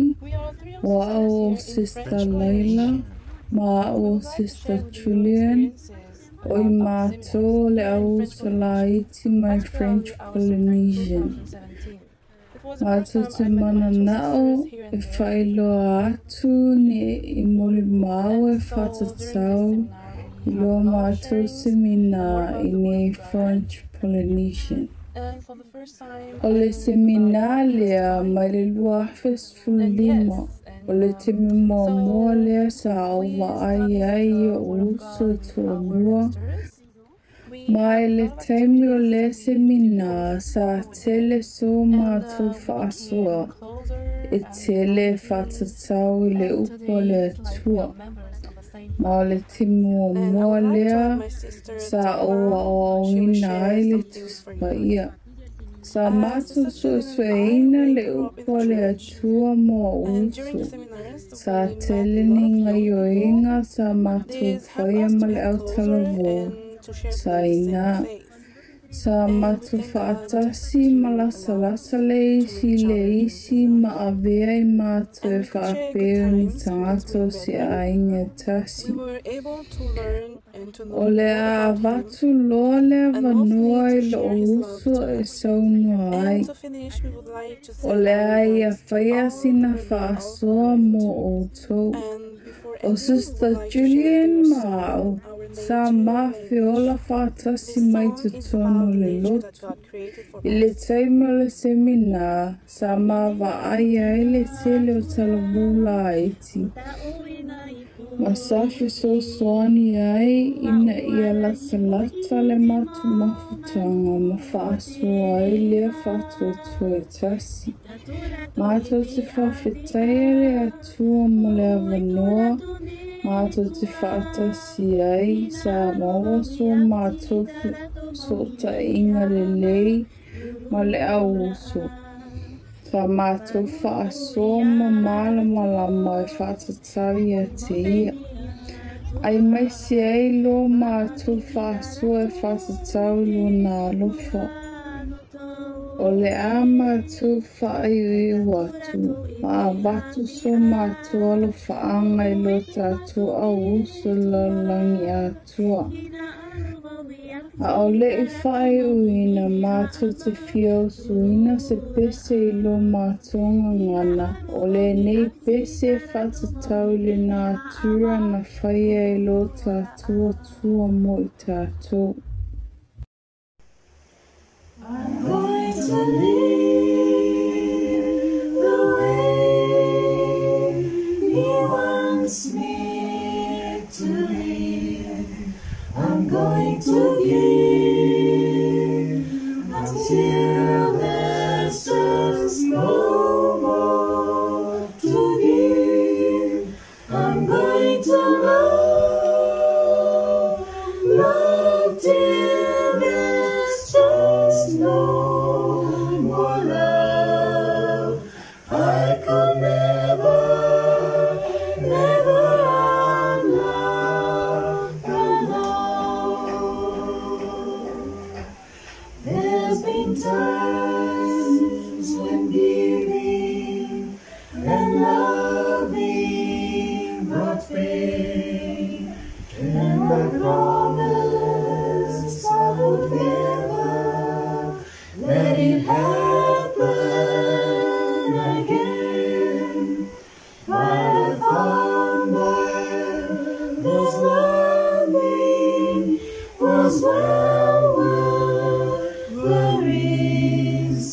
o a'u o Sister Laila, ma a'u o Sister Julian. O i mātou o le au uso laiti mai French Polynesian. Mātou te manana'o e faailoa atu ni molimau e faatatau i lo mātou seminā i nei French Polynesian. O le seminā lea mai le 2015, o le taimi muamua lea sa ou vaai ai i o'u uso e toalua, ma i le taimi o lea seminā sa tele so mātou faasoa e tele e faatatau i le upu a le Atua. Ma o le taimi muamua lea sa ou aoaoina ai le Tusi Paia. Sa mātou suesueina le upu a le Atua mo o'u uso. Sa tele ni gaioiga sa mātou faia ma le autalavou sa iná. Sa mātou faatasi ma lasalasa le isi i le isi ma avea i mātou e faapea o ni tagata o se aiga e tasi. O le a avatu loa le avanoa i lo'u uso e saunoa ai. O le a ia faia sina faasoa mo outou. O Sister Julian ma a'u, sa ma feola faatasi mai totonu o le lotu. I le taimi o le seminā, sa ma vaai ai le tele o talavou laiti, ma sa fesoasoani ai ina ia latalata le matou mafutaga ma faasoa ai lea faatuatua e tasi. Mātou te faafetaia le Atua mo le avanoa, mātou te faatasi ai, sa maua so mātou fesootaiga lelei ma le au uso. Sa mātou faasoa ma malamalama e faatatau ia te ia. Aemaise ai lo mātou faasoa e faatatau i lona alofa. O le a mātou faaiuiu atu, ma avatu so mātou alofaaga i lo tātou au uso i le lalolagi atoa. A o le'i faaiuina mātou te fia usuina se pese i lo mātou gagana, o lenei pese e faatatau i le natura na faia e lo tātou Atua mo i tātou. I'm going to live the way He wants me to live. I'm going to give until there's just no more to give. I'm going to love, love till there's just no more love. I could never, never unlove the Lord. There's been times when giving and loving brought pain, and I promised I would never let it happen again. But I found that this loving was well worth the risk,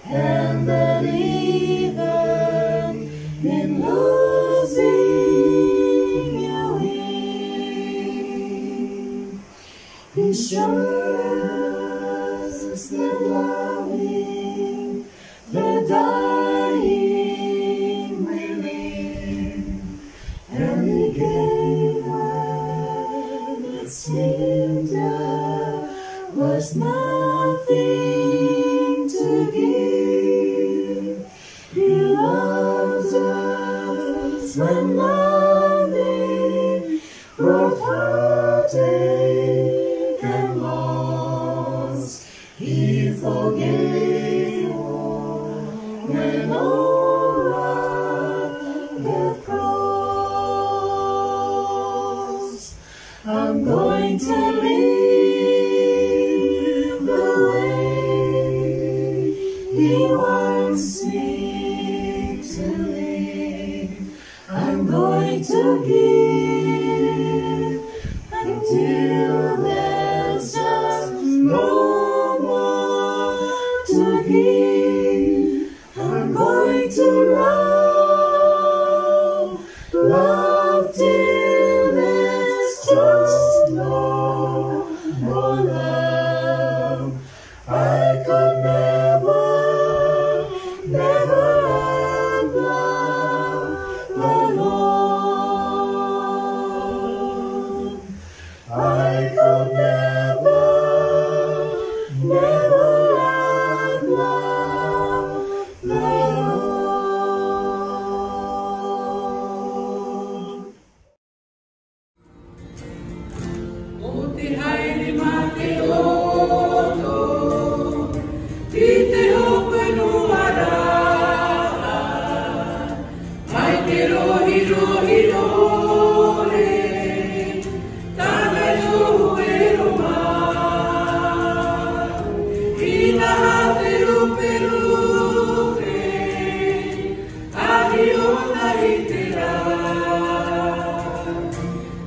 and that even in losing you win. He shows that loving the dying will live, and he gave when it seemed there was nothing to give. He loves us when loving brought heartache and loss. I'm going to live the way He wants me to live. I'm going to give until there's just no more to give. I'm going to love, love till there's just no more love. I could never, never outlove the Lord. I could never, never outlove the Lord. O te haere mā te oto, ki te hopu noa rā, mai te rohi rohi rore, tāna tohu e roma. Ina ha te rupe rupe, ahi ona i te rā.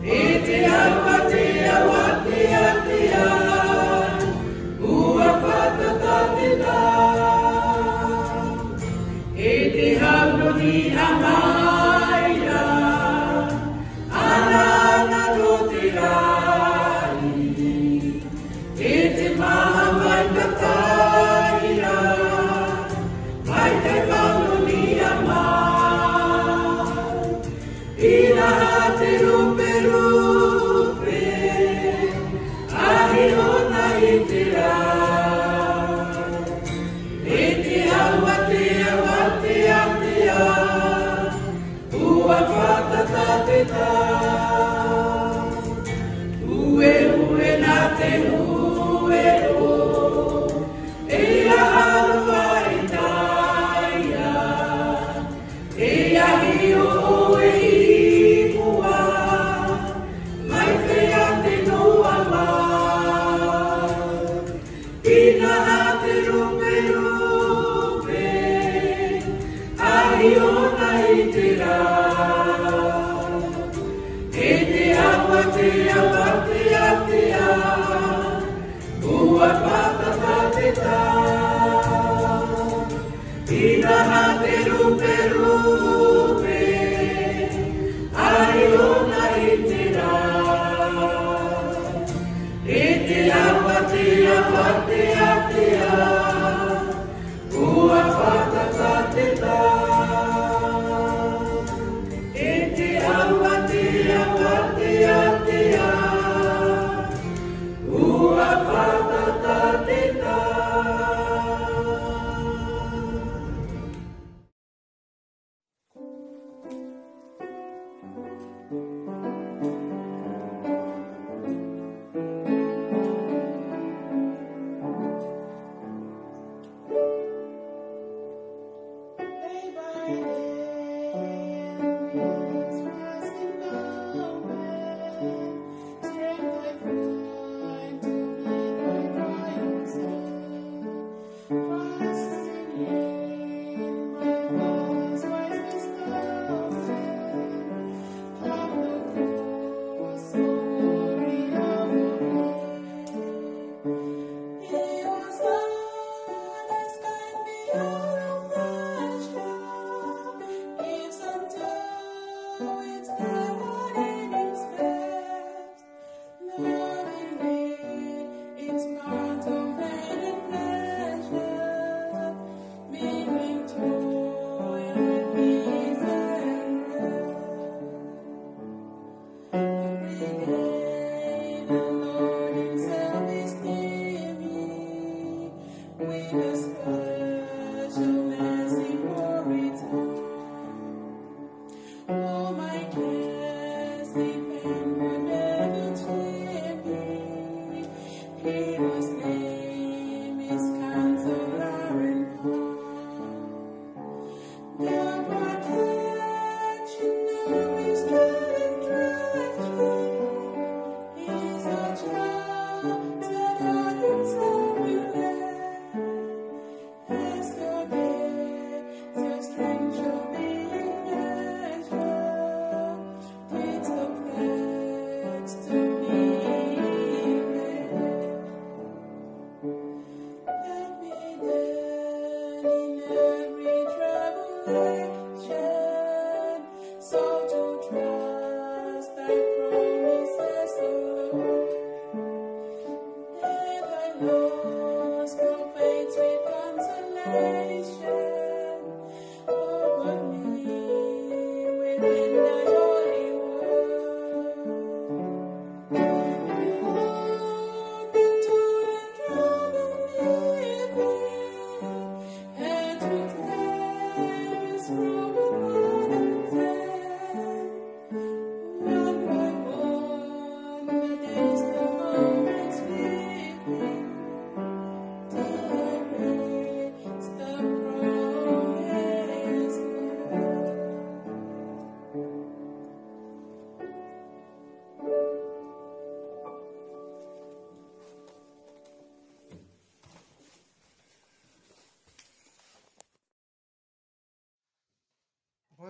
E te awa te awa te a te a, ua whatata te tā. E te hauroni a maira, ana ana no te rai. E te maha mai tataira, mai te mauroni a mai. Ina ha te rupe rupe, ahi ona i te rā. E te awa te awa te a te a, ua whatata te tā. Ue ue nā te ue ro, e aharoa i taia. E ahi o oe i mua, mai te a te noa mai. Ina ha te rupe rupe, ahi ona i te rā. E te awa te awa te a te a, ua whatata te tā. Ina ha te rupe rupe, ahi ona i te rā. E te awa te awa te a te a, ua whatata te tā. E te awa te awa te a te a, ua whatata te tā. Day by day, and rising moment, strength I find to meet my trials Trust in Him, my voice wise wisdom, have no cause for worry or He was done as can be out of measure, gives unto its reward in its best. Lovingly, it's part of pain and pleasure, mingling toil and peace and rest. Every day the Lord Himself is near me, with a special mercy for return. All my cares depend would never cheer me. He whose name is Counselor and The protection of His and treasure.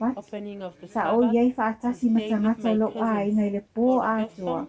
Sapati, opening of the sa ou Sabbath i ai to faatasi ma stay with tagata o my lou cousins aiga i le po for the atoa custom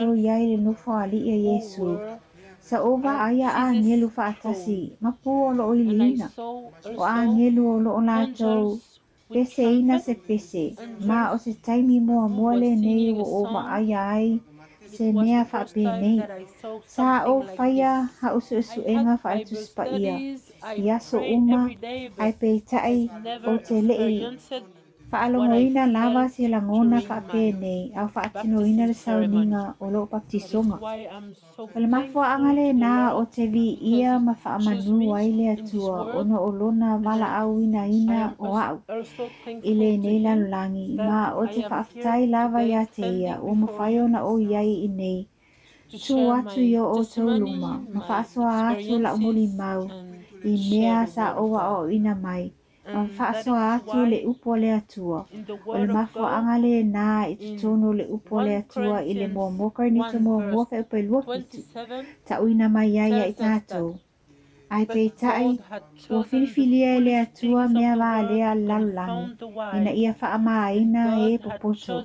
latou i ai i le nofoalii a who Iesu. were Sa ou at vaaia Jesus' agelu faatasi throne. ma pū o loo And I iliina. saw O also agelu o loo latou angels with peseina se trumpets, pese, ma o angels se taimi who muamua were lenei singing ua a ou song. vaaia ai It se was mea the first time faapenei. that I saw Sa ou something like faia this. ha'u I su'esu'ega had Bible fa'aletusi paia. studies i aso uma, ae peitai ou te le'i faalogoina lava se lagona faapenei a o faatinoina le sauniga o lou papatisoga. O le mafuaaga lenā ou te viia ma faamanū ai le Atua ona o lona valaauinaina o a'u i lenei lalolagi, ma ou te faafetai lava iā te Ia ua mafai ona ou i ai iinei tū atu i o outou luma ma faasoa atu la'u molimau i mea sa ou aoaoina mai ma faasoa atu le upu a le Atua. O le mafuaaga lenā i totonu o le upu a le Atua i le 1 Korinito 1 fuaiupu e 27, ta'uina mai ai ia i tatou. Ae peitai, ua filifilia e le Atua mea valea a le lalolagi, ina ia faamāina e popoto,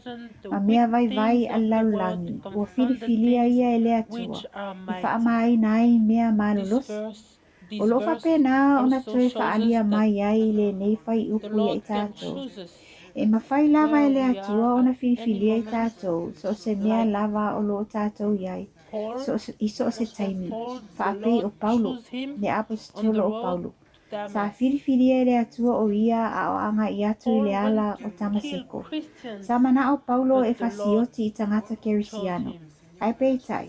ma mea vaivai a le lalolagi, ua filifilia ia e le Atua, e faamāina ai mea malolosi. O loo faapena ona toe faaalia mai ai lenei fuaiupu ia i tatou. E mafai lava e le Atua ona filifilia i tatou, so o se mea lava o loo tatou i ai, i so o se taimi, faapei o Paulo, le Aposetolo o Paulo. Sa filifilia e le Atua o ia a o aga'i atu i le ala o Tamaseko. Sa mana'o Paulo e fasioti i tagata Kerisiano. Ae peitai,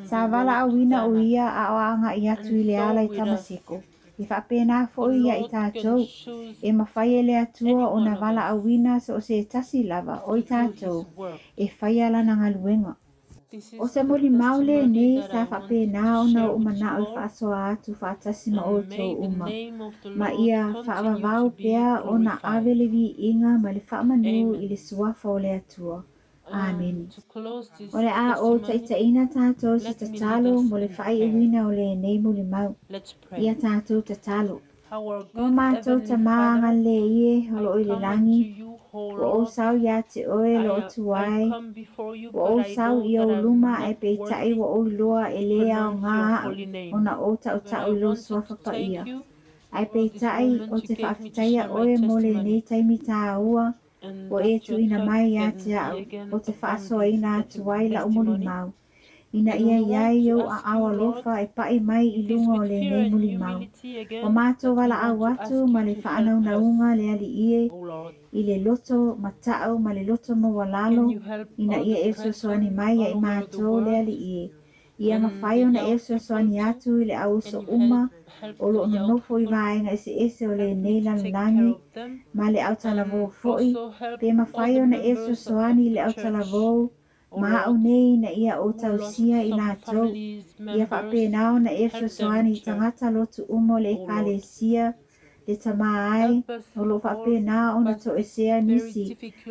sa valaauina o ia a o aga'i atu i le ala i Tamaseko. E faapena fo'i ia i tatou, e mafai e le Atua ona valaauina so o se tasi lava o i tatou e faia lana galuega. O se molimau lenei sa faapena ona ou mana'o e faasoa atu faatasi ma outou uma, ma ia faavavau pea ona ave le viiga ma le faamanū i le Suafa o le Atua. Amene. O le a ou taitaiina tatou i se tatalo mo le faaiuina o lenei molimau. Ia tatou tatalo. O matou Tamā agalelei e o loo i le lagi, ua ou sau iā te oe loo Tuai, ua ou sau i ou luma ae peitai ua ou iloa e lē aogā a'u ona ou ta'uta'u i lou Suafa Paia. Ae peitai ou te faafetaia oe mo lenei taimi tāua ua e tuuina mai iā te a'u ou te faasoaina atu ai la'u molimau, ina ia i ai ou aao alofa e pa'i mai i luga o lenei molimau. Ua matou valaau atu ma le faanaunauga le Alii e, i le loto mata'u ma le loto maualalo, ina ia e fesoasoani mai ia i matou le Alii e, ia mafai ona e fesoasoani atu i le auuso uma o loo nonofo i vaega eseese o lenei lalolagi ma le autalavou fo'i, pe mafai ona e fesoasoani i le autalavou ma a'u nei ina ia ou tausia i latou, ia faapena ona e fesoasoani i tagata lotu uma o le Ekalesia le Tamā ai, o loo faapena ona toesea nisi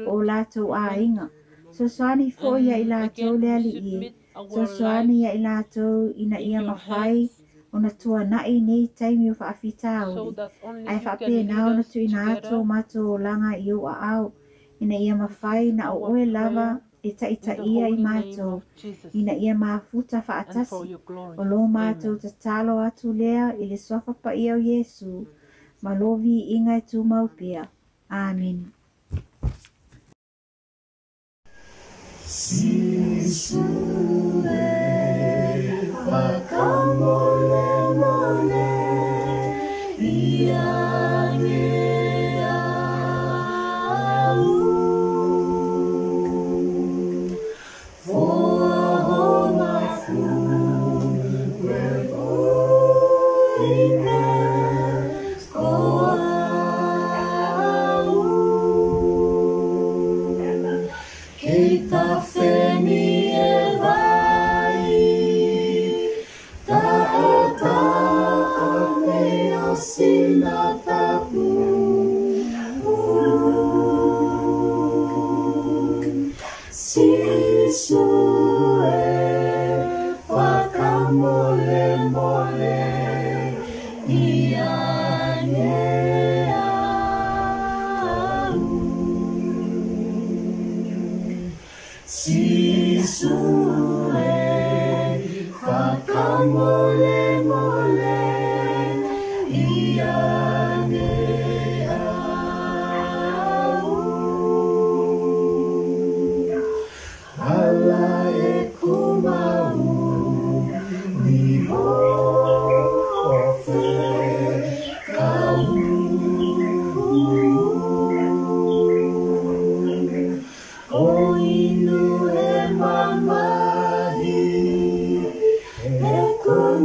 o o latou aiga. Fesoasoani fo'i ia i latou le Alii e, fesoasoani ia i latou ina ia mafai ona tuana'i nei taimi o faafitauli, ae faapena ona tuuina atu o matou olaga i ou aao, ina ia mafai na o oe lava e taitaia i matou, ina ia mafuta faatasi. O lo matou tatalo atu lea i le Suafa Paia o Iesu, ma lo viiga e tumau pea. Amene.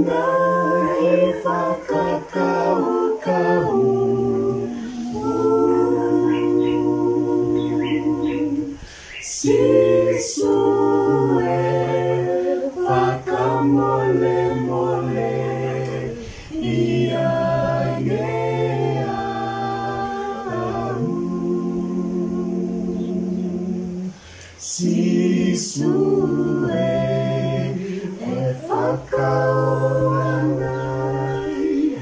Ana i whakakaukau. Sisu e whakamole mole ia ge au. Sisu e e whakaoana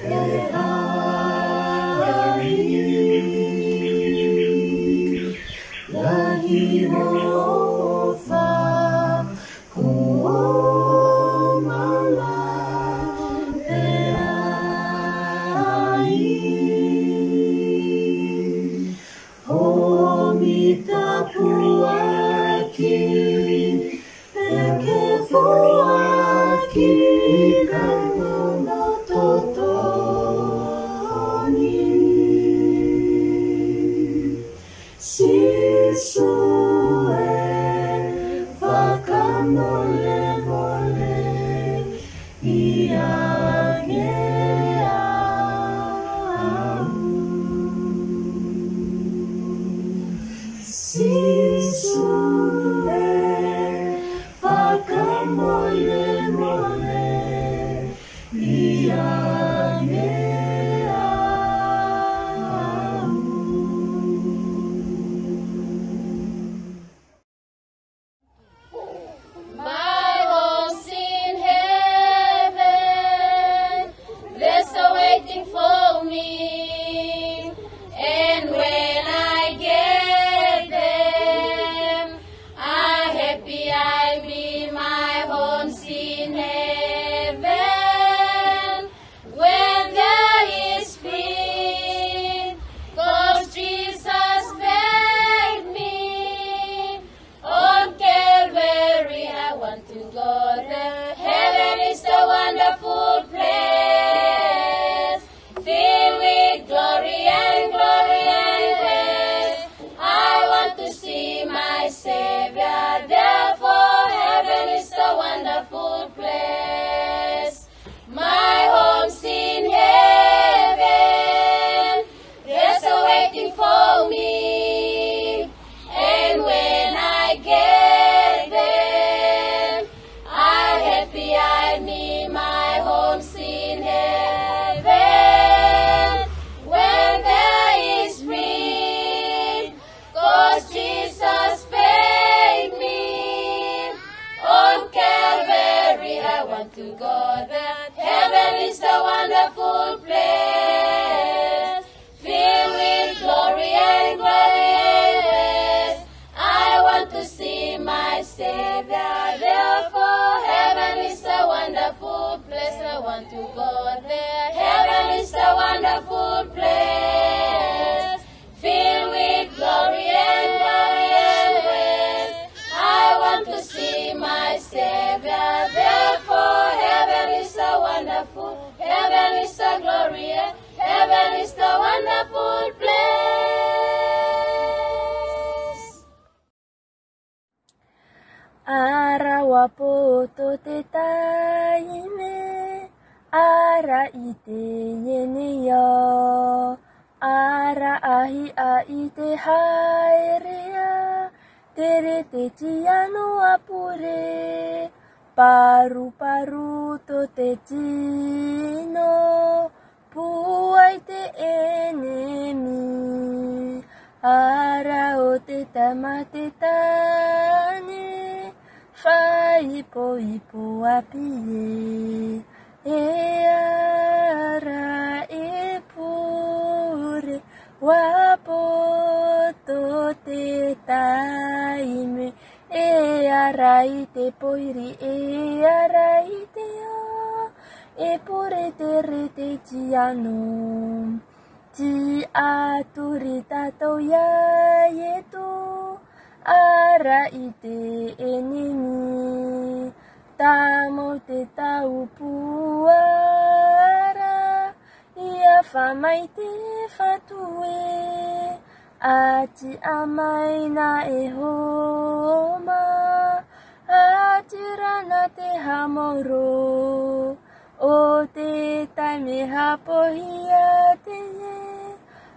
e ai. Lahi ofa kuomala e ai. Homi tapuaki e ke fuaki kaimona totoni. Sisu e whakamole mole ia ge au. Sisu e whakamole mole ia ge au. My home's in heaven, there's a waiting for me. And when I get there, I'm happy I be my home's in heaven. When there is free, 'cause Jesus paid me. On Calvary, I want to go there. Heaven is a wonderful place, filled with glory and glory and grace. I want to see my Savior. Therefore, heaven is a wonderful place. My home's in heaven. There's a waiting for me. And when I get there, I'm happy I meet my home's in heaven. When there is free, 'cause Jesus paid me. On Calvary, I want to go there. Heaven is a wonderful place, filled with glory and glory and grace. I want to see my Savior. Therefore, heaven is a wonderful place. I want to go there. Heaven is a wonderful place, filled with glory and glory and grace. I want to see my Savior. Therefore, heaven is a wonderful, heaven is a glorious, heaven is the wonderful place. Ara wapoto te taime, ara i te ienea, ara ahi a i te haerea, tere te tiano apure, paru paru to te tino, puai te enemi. Ara o te tama te tane, whaipo ipo apie, e ara e pure, wapoto te taime, e ara i te poiri, e ara i te a, e pure te rete tiano. Ti aturi tātou ia ietu, ara i te enemi, tamo te tau puara, ia whamai te whatue, ati amaina e homa, ati rana te hamoro, O te taimi hapohia te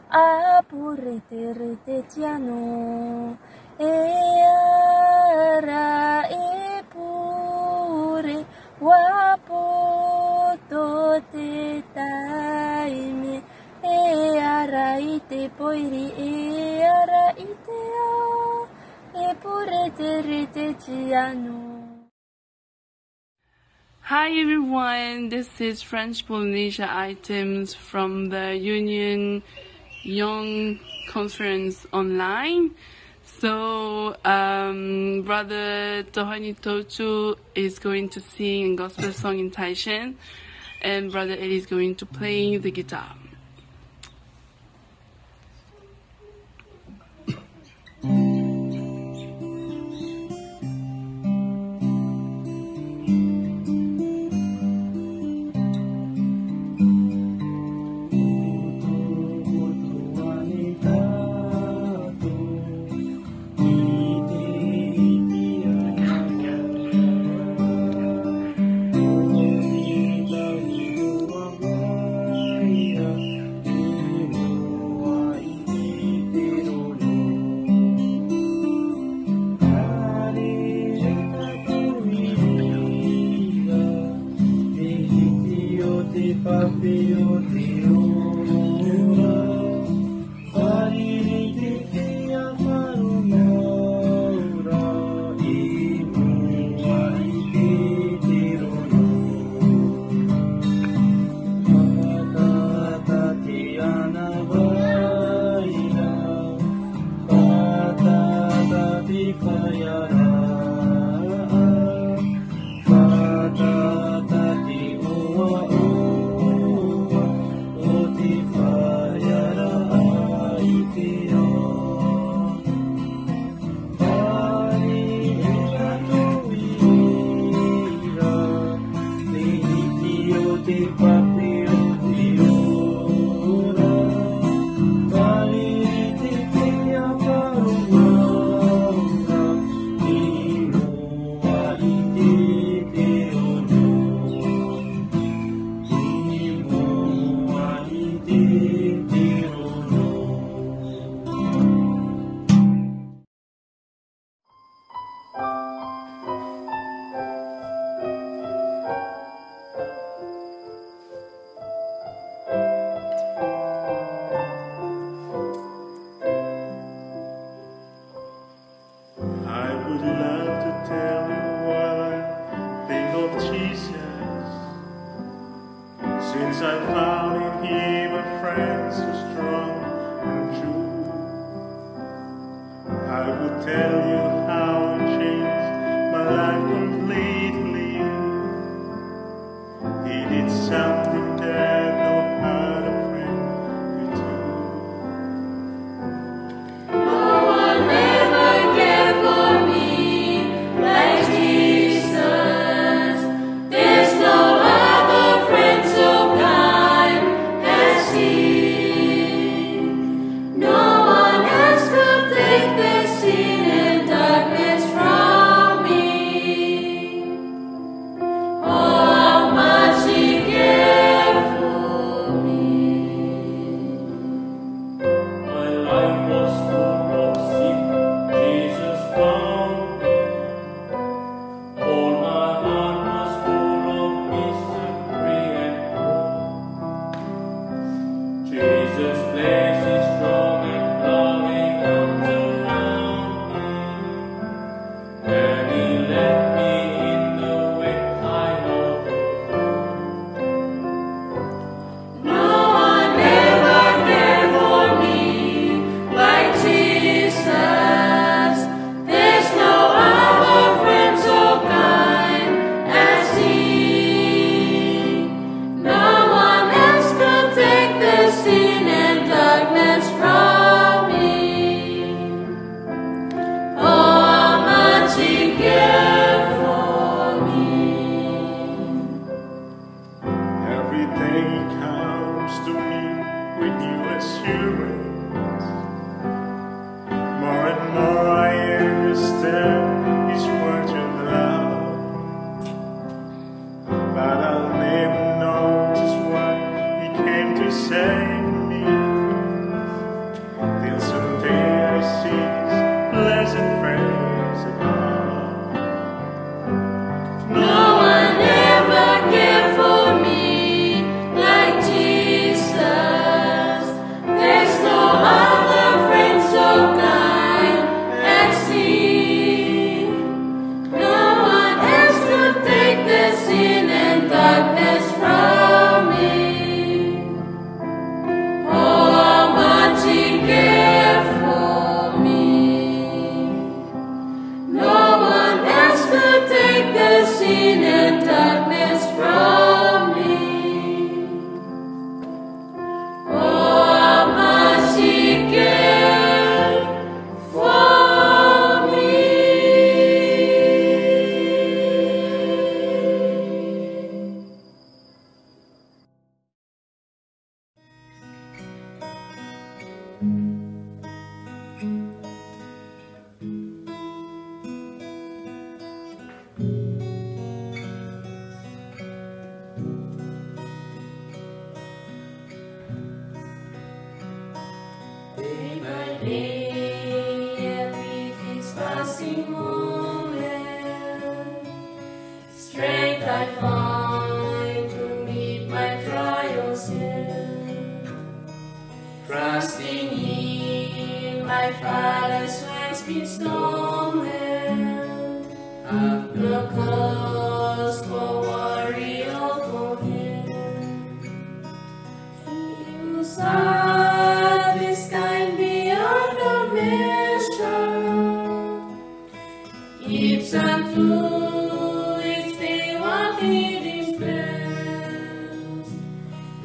a pure te rete tiano e ara e pure wapoto te taimi e ara i te poiri e ara i te a e pure te rete tiano. Hi everyone, this is French Polynesia items from the Union Young Conference online. So, Brother Tohani Tochu is going to sing a gospel song in Tahitian, and Brother Eli is going to play the guitar. There's no other friend so kind. Strength I find to meet my trials here. Trusting in my Father's wise bestowment, I've no cause for worry or for fear. He who this kind beyond all measure keeps unto its day what he displays,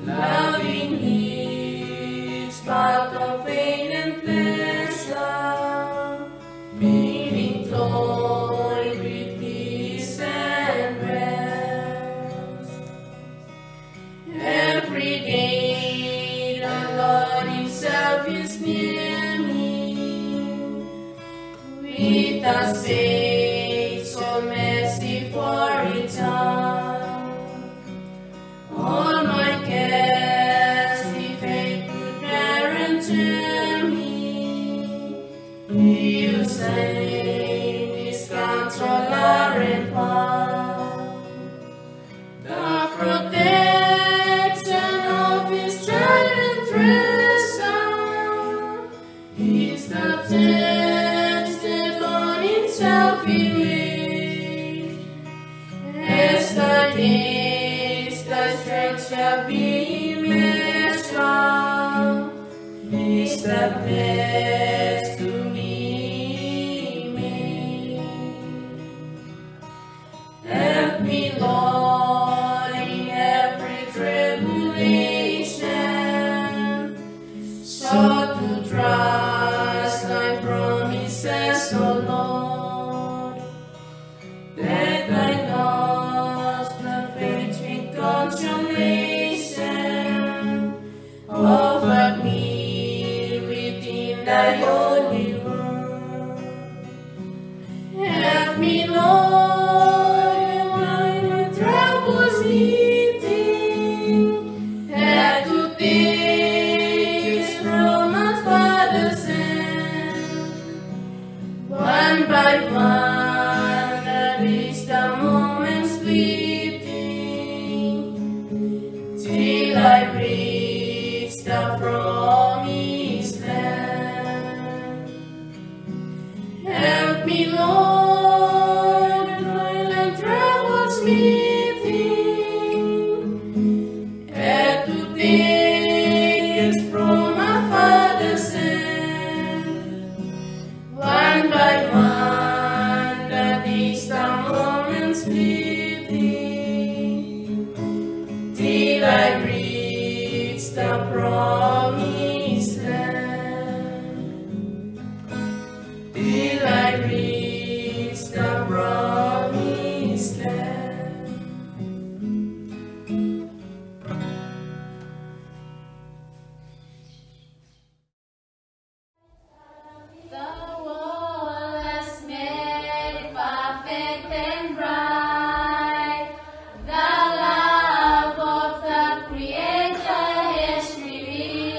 loving each part of pain and pleasure, meaning toil with peace and rest. Every day the Lord Himself is near me, with a face so mercy for return. All my cares the faithful parent to me, He who saves is controller and power. The protection of His child and treasure is the test that on Himself He will. As thy days, thy strength shall be measured, is the best to me made. Help me, Lord, in every tribulation, so to trust thy promises, O Lord, that I lost the faith with consolation, offered me within thy holy word. Help me, Lord, when my troubles meeting, help to take from my Father's hand, one by one, at least the moments fleeting, till I reach the promised land. Help me, Lord, when troubles meeting, and to take us from my Father's hand, one by one, the distant moments fleeting, till I reach the promised land. Till I reach the promised land. The world has made perfect and bright the love of the Creator has revealed.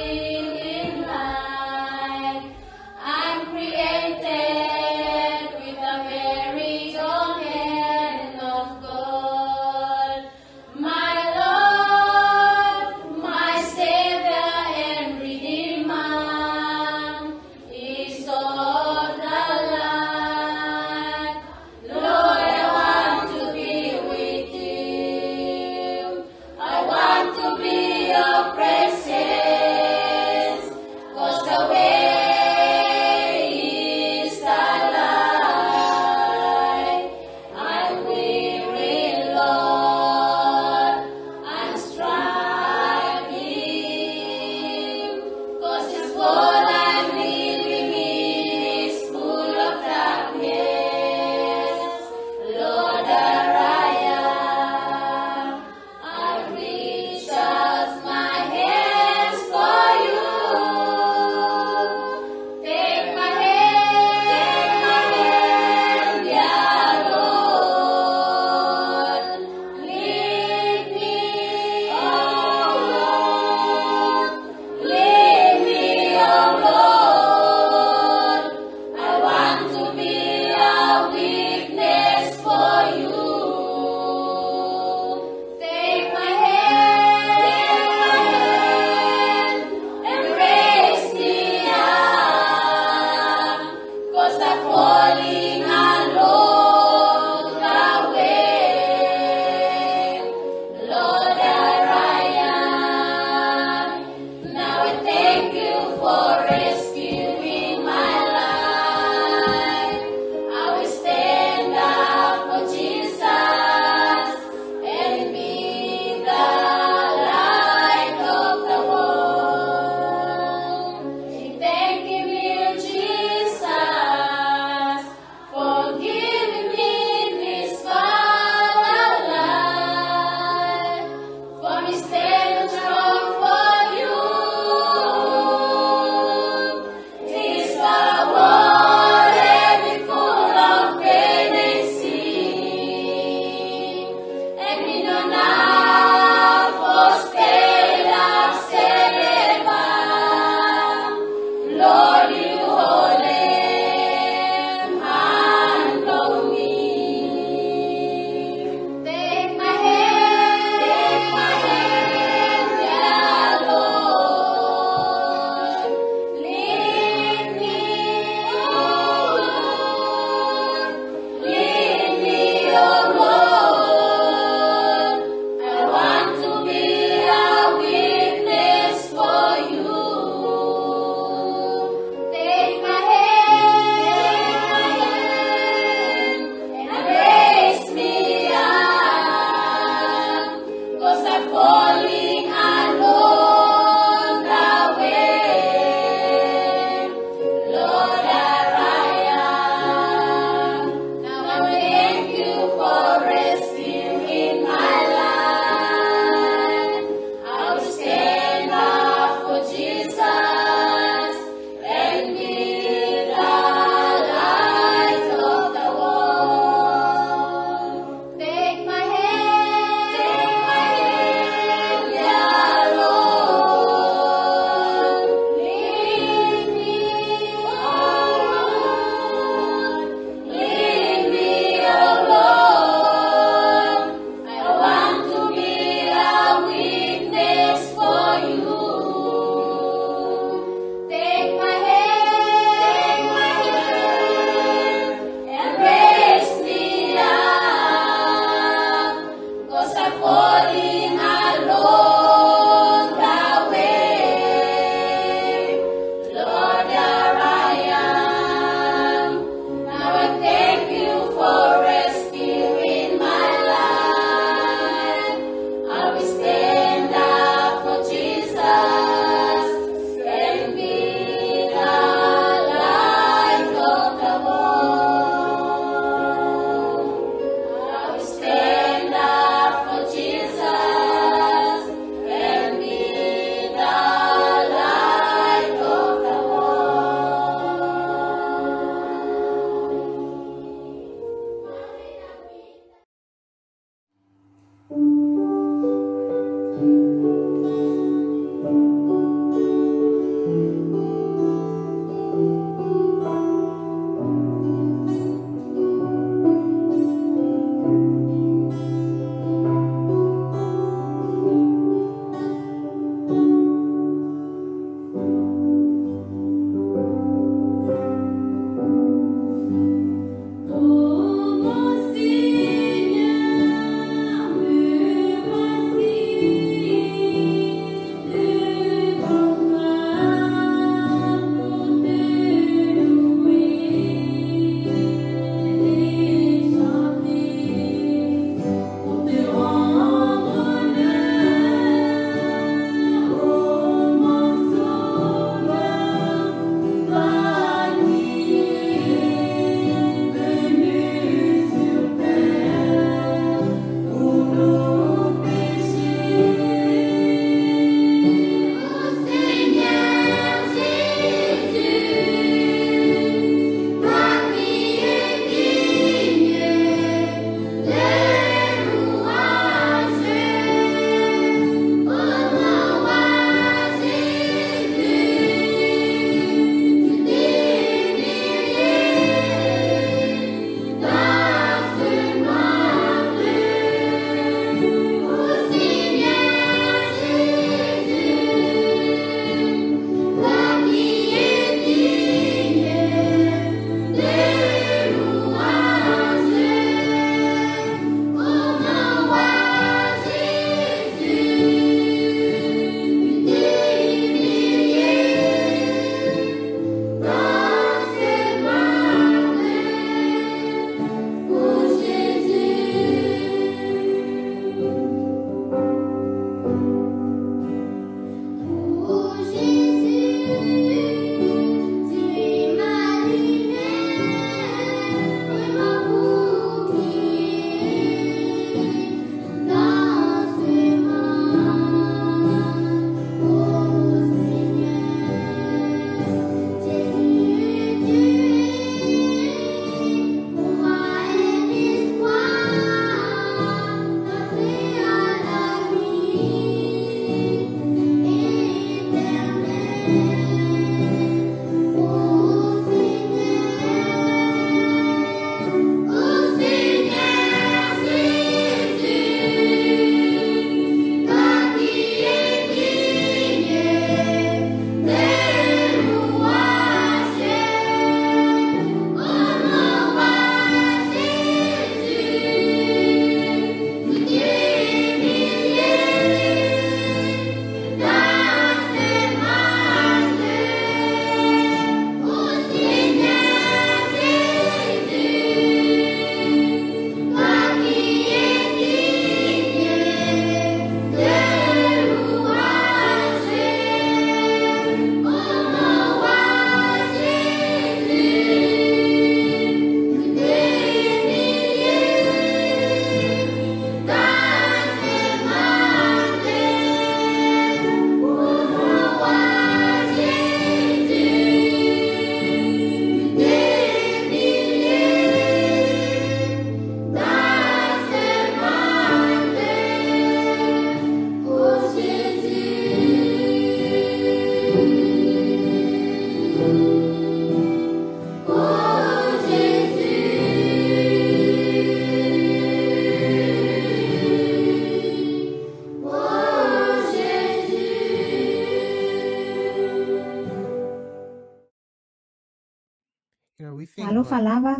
Talofa lava,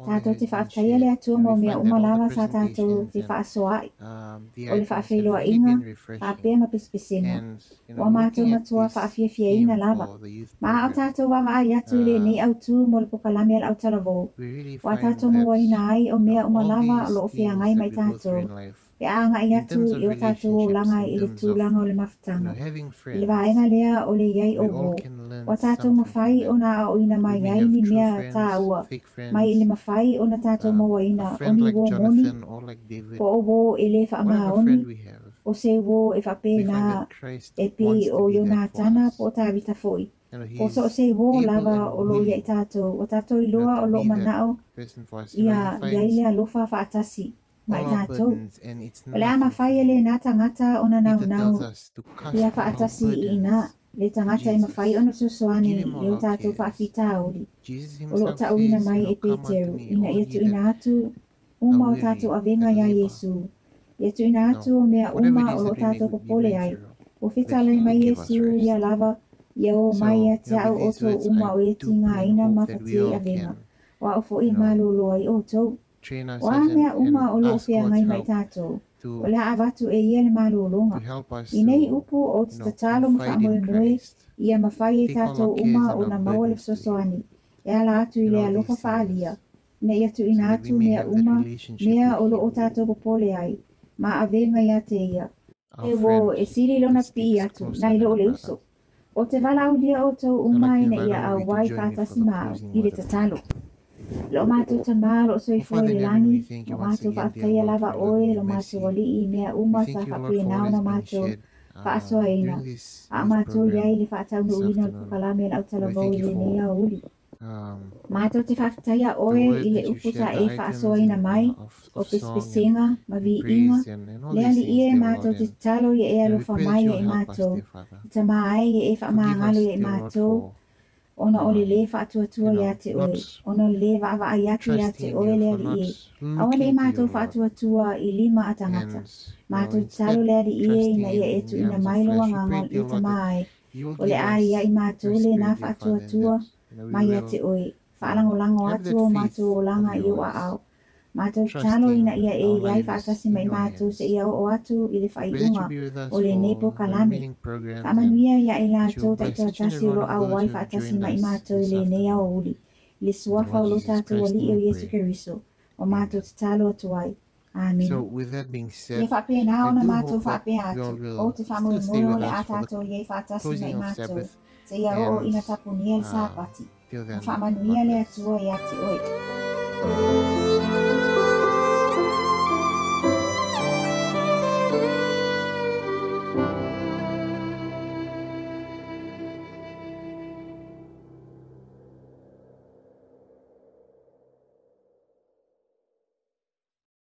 tatou te faafetaia le Atua mo mea uma lava sa tatou fefaasoaai, o le faafeiloaiga faapea ma pesepesega, ua matou matuā faafiafiaina lava. Ma a o tatou vaavaai atu i lenei autū mo le pokalame a le autalavou, ua tatou mauaina ai o mea uma lava o loo feagai ma i tatou, pe a agai atu i o tatou olaga i le tulaga o le mafutaga. I le vaega lea o le i ai o uō, ua tatou mafai ona aoaoina mai ai ni mea tāua mai i le mafai ona tatou mauaina o ni uō moni, po o uō e lē faamaoni, o se uō e faapena e pei o Ionatana po o Tavita foi, po o so o se uō lava o loo ia i tatou, ua tatou iloa o loo manao ia i ai le alofa faatasi ma i tatou. O le a mafai e lenā tagata ona naunau ia faatasi i inā le tagata e mafai ona fesoasoani i o tatou faafitauli o loo taʻuina mai e Peteru ina ia tuuina atu uma o tatou avega iā Iesu. Ia tuuina atu o mea uma o loo tatou popole ai. Ua fetalai mai Iesu ia lava ia o mai ia te aʻu outou uma o e tigaina ma fatia i avega, o aʻu foi e malōlō ai outou. O a mea uma o loo feagai ma i tatou, o le a avatu e ia le malōlōga. I nei upu ou te tatalo ma faamoemoe ia mafai e tatou uma ona maua le fesoasoani e ala atu i le alofa faaalia, ina ia tuuina atu mea uma mea o loo tatou popole ai, ma avega ia te ia. E uō e sili lona pipii atu nai loo le uso. Ou te valaaulia outou uma ina ia auai faatasi ma au i le tatalo. Lo matou Tamā o loo soifua i le lagi, ua matou faafetaia lava Oe lo matou Alii i mea uma sa faapena ona matou faasoaina, a o matou i ai i le faataunuuina o le pokalame a le autalavou i lenei aoauli. Matou te faafetaia Oe i le upu sa e faasoaina mai, o pesepesega ma viiga, le Alii e matou te tatalo ia e alofa mai ia i matou, i tamā ai ia e faamagalo ia i matou, ona o le lē faatuatua iā te Oe, ona o le lē vaavaai atu iā te Oe le Alii e. Aua neʻi matou faatuatua i lima a tagata. Matou tatalo le Alii e ina ia e tuuina mai Lou Agaga le Tamā ai, o le a ia i matou lenā faatuatua mai iā te Oe, faalagolago atu o matou olaga i Ou aao. Matou tatalo ina ia e i ai faatasi ma i matou seia oo atu i le faaiuga o lenei pokalame. Faamanuia ia i latou taitoatasi o loo auai faatasi ma i matou i lenei aoauli, i le suafa o lo tatou Alii o Iesu Keriso, ua matou tatalo atu ai. Amene. Ia faapena ona matou faapea atu, ou te faamoemoe o le a tatou i ai faatasi ma i matou, seia oo ina tapunia le Sapati. Ma faamanuia le Atua iā te oe.